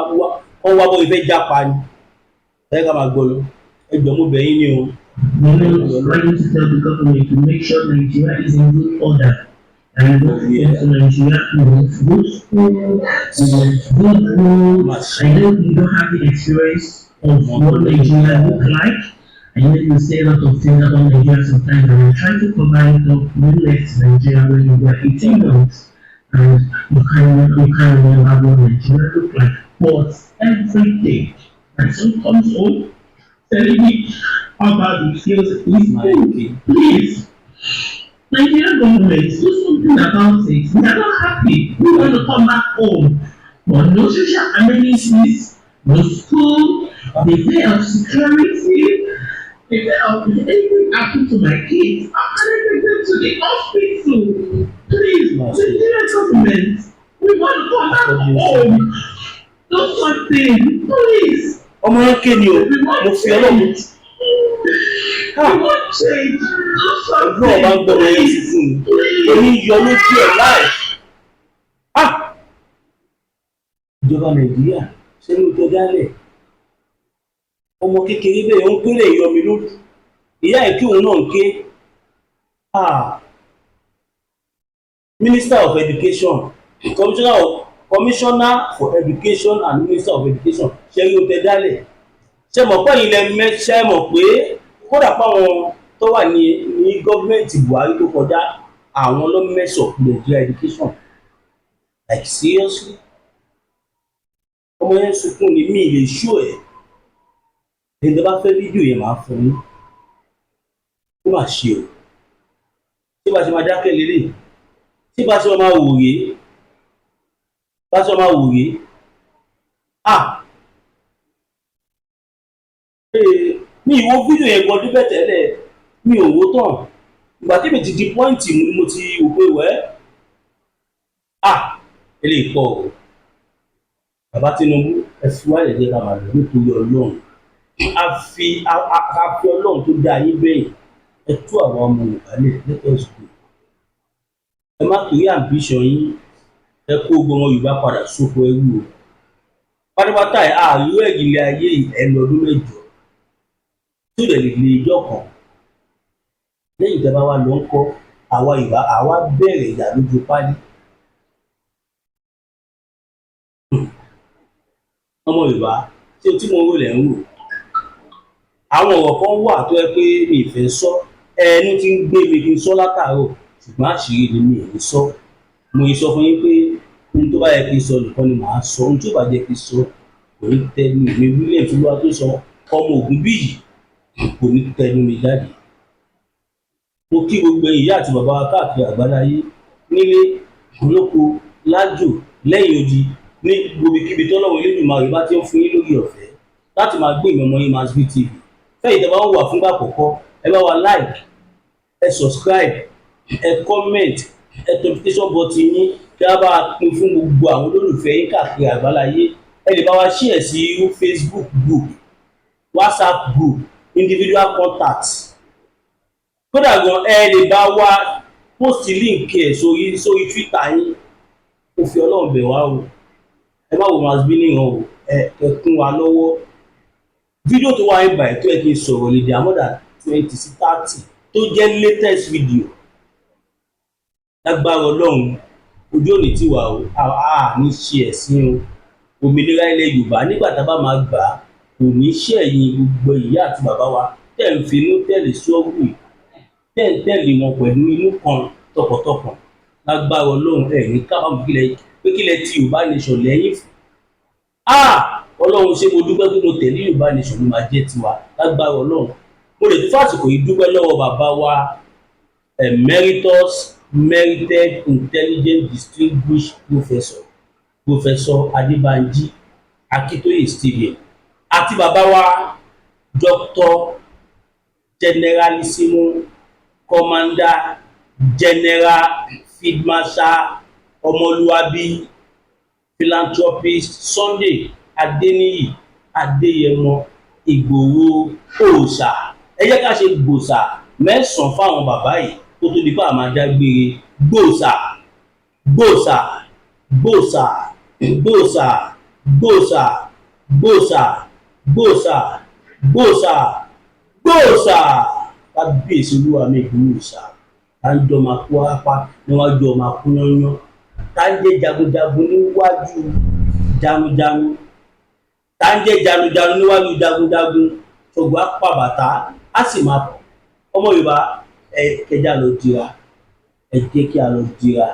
wọ́n wá bọ́ ìfẹ́ jápa ni. Ẹ ká máa gbọ́ lọ. Ẹ jọ̀ọ́, mo bẹ̀ yín ni o. You know, why don't you tell the government to make sure Nigeria is in good order? And you want to come to Nigeria, you want good school, you want good roads. I know you don't have the experience of what Nigeria look like. I know you say a lot of things about Nigeria sometimes, and I try to cover it up. You left Nigeria when you were 18 months, and you can't remember what Nigeria looked like. But every day, my son comes home telling me how bad he feels in school. Please, Nigerian government, do something about it. We are not happy. We want to come back home. But no social amenities, no school, the fear of security, the fear of if anything happen to my kids, how can I take them to the hospital? Please, Nigerian government, we want to come back home. Do something, please. Ọmọ yẹn ké ni o. We want Mo fi Ọlọ́run change. We want change. Do Ọlọ́run bá ń something, gbọ́ ọmọ yẹn please. sunkún ni. Please. Omi yọ lójú ẹ̀ láì. Ah, ìjọba Nàìjíríà, ṣé ló tẹ dálẹ̀? Ọmọ kékeré bẹ́ẹ̀ ń péré yọ mi lójú. Ìyá ẹ̀ kí òun náà ń ké. Ah, Minister of Education, Commissioner for Education and Minister of Education, ṣé ló tẹ dálẹ̀? Ṣe mọ̀ pé ilẹ̀ mẹ́ṣẹ́ mọ̀ pé kódà páwọn tó wà ní gọ́ọ̀mẹ̀ntì Buhari tó kọjá, àwọn ló mess up Nigeria education? Like, seriously, ọmọ yẹn sunkún ni. Mi lè ṣó ẹ. Ẹni tó bá fẹ́ fídíò yẹn, máa fún yín. Ó mà ṣe o. Tí bá ṣe máa dákẹ́ lélẹ̀, tí bá ṣe máa wò rèé, bá ṣe máa wò rèé. Ah, mi ìwo fídíò yẹn gan débẹ̀ tẹ́lẹ̀, mi ò wò tán. Ìgbà tí mi ti di point mu ni mo ti wò pé wẹ́. Ah, eléyìí pọ̀ o. Bàbá Tinubu, ẹ fi wálẹ̀, jẹ́ ká máa lọ nítorí Ọlọ́run. A fi Ọlọ́run tó dá yín bẹ́yìn. Ẹ tú àwọn ọmọ Yorùbá lẹ̀, let us go. Ẹ má torí ambition yín, ẹ kó gbogbo ọmọ Yorùbá padà sóko ẹrú o pátápátá. Ẹ ààrẹ ẹ̀gìlẹ̀ ayé ẹ lọ ọdún 8 tí ò dẹ̀ lè lè ijọ́ kan lẹ́yìn tẹ́ bá wá lọ ń kọ́ àwa Yorùbá, àwa bẹ̀rẹ̀ ìyà lójú pálí. Ọmọ Yorùbá, ṣé tí mo ń rò lẹ̀ ń rò? Àwọn ọ̀rọ̀ kan wà tó yẹ pé mi ì fẹ́ sọ. Ẹnu tí ń gbé mi kí n sọ látàárọ̀, ṣùgbọ́n àṣírí ni, mi ò ní sọ. Mo yìí sọ fún yín pé ohun tó bá yẹ kí n sọ nìkan ni màá sọ. Ohun tí ò bá jẹ́ kí n sọ kò ní tẹnu mi. Williams olúwa tó sọ ọmọ ògùn bí yìí kò ní tẹnu mi jáde. Mo kí gbogbo ìyá àti bàbá wa káàkiri àgbáláyé, nílé lóko, lájò, lẹ́yìn odi, ní gbogbo ibikíbi tọ́lọ́run Elédùmarè bá ti ń fún yín lórí ọ̀fẹ́ láti máa gbé ìmọ̀ ọmọ yín Masbi TV. Fẹ́yìn tẹ́ bá ń wà fúngbà àkọ́kọ́, ẹ bá wa like, ẹ subscribe, ẹ comment, ẹ notification button yín, kí a bá pín fún gbogbo àwọn olólùfẹ́ yín káàkiri àgbáláyé. Ẹ lè bá wa share sí Facebook group, WhatsApp group, individual contacts. Kódà gan, ẹ lè bá wa post link ẹ sórí Twitter yín. Mo fi Ọlọ́run bẹ̀ wá o, ẹ má wo Masbi níran o. Ẹ kún wa lọ́wọ́. Fídíò tó wà ní báyìí tó yẹ kí n sọ̀rọ̀ lè dé more than 20 sí 30 tó jẹ́ latest video. Lágbára Ọlọ́run, ojú òní tiwa o. A ní ṣe ẹ̀sìn o. Òmìnira ilẹ̀ Yorùbá, nígbà tá a bá máa gbà á. Kò ní ṣẹ̀yìn gbogbo ìyá àti bàbá wa tẹ̀ ń finú tẹ̀lé sọ́ọ̀gù yìí, tẹ̀ ń tẹ̀lé wọn pẹ̀lú inú kan, tọkàntọkàn. Lágbára Ọlọ́run, ẹ̀ ní kábàámọ̀ kílẹ̀ pé kílẹ̀ tí Yorùbá Nation lẹ́yìn fún. Ah, Ọlọ́run, ṣé mo dúpẹ́ pé mo tẹ̀lé Yorùbá Nation. Ló máa jẹ́ tiwa lágbára Ọlọ́run. Mo lè tún fàsìkò yìí dúpẹ́ lọ́wọ́ bàbá wa, emeritus, merited, intelligent, distinguished professor, Professor Adébánjí Akíntóyè Stephen, àti bàbá wa, Dr. Generalissimo Commander General Field Marshal, ọmọlúwàbí philanthropist Sunday Adéníyì Adéyẹmọ Ìgbòho òòṣà. Ẹ jẹ́ ká ṣe gbòòṣà mẹ́sàn-án fáwọn bàbá yìí kó tó di pé àmà dágbére. Gbòòṣà, gbòòṣà, gbòòṣà, gbòòṣà, gbòòṣà, gbòòṣà, gbòòṣà, gbòòṣà, gbòòṣà. Kábíyèsí olúwa mi, Ìgbòho òòṣà, tá ń jọ máa kú apá níwájú ọmọ akú yányán, tá ń jẹ́ jagunjagun níwájú jagunjagun, tá ń jẹ́ jagunjagun níwájú jagunjagun, ṣùgbọ́n apàbàtà á sì máa pọ̀. Ọmọ Yorùbá, ẹ kẹjá lọ dira, ẹ jẹ́ kí a lọ dira.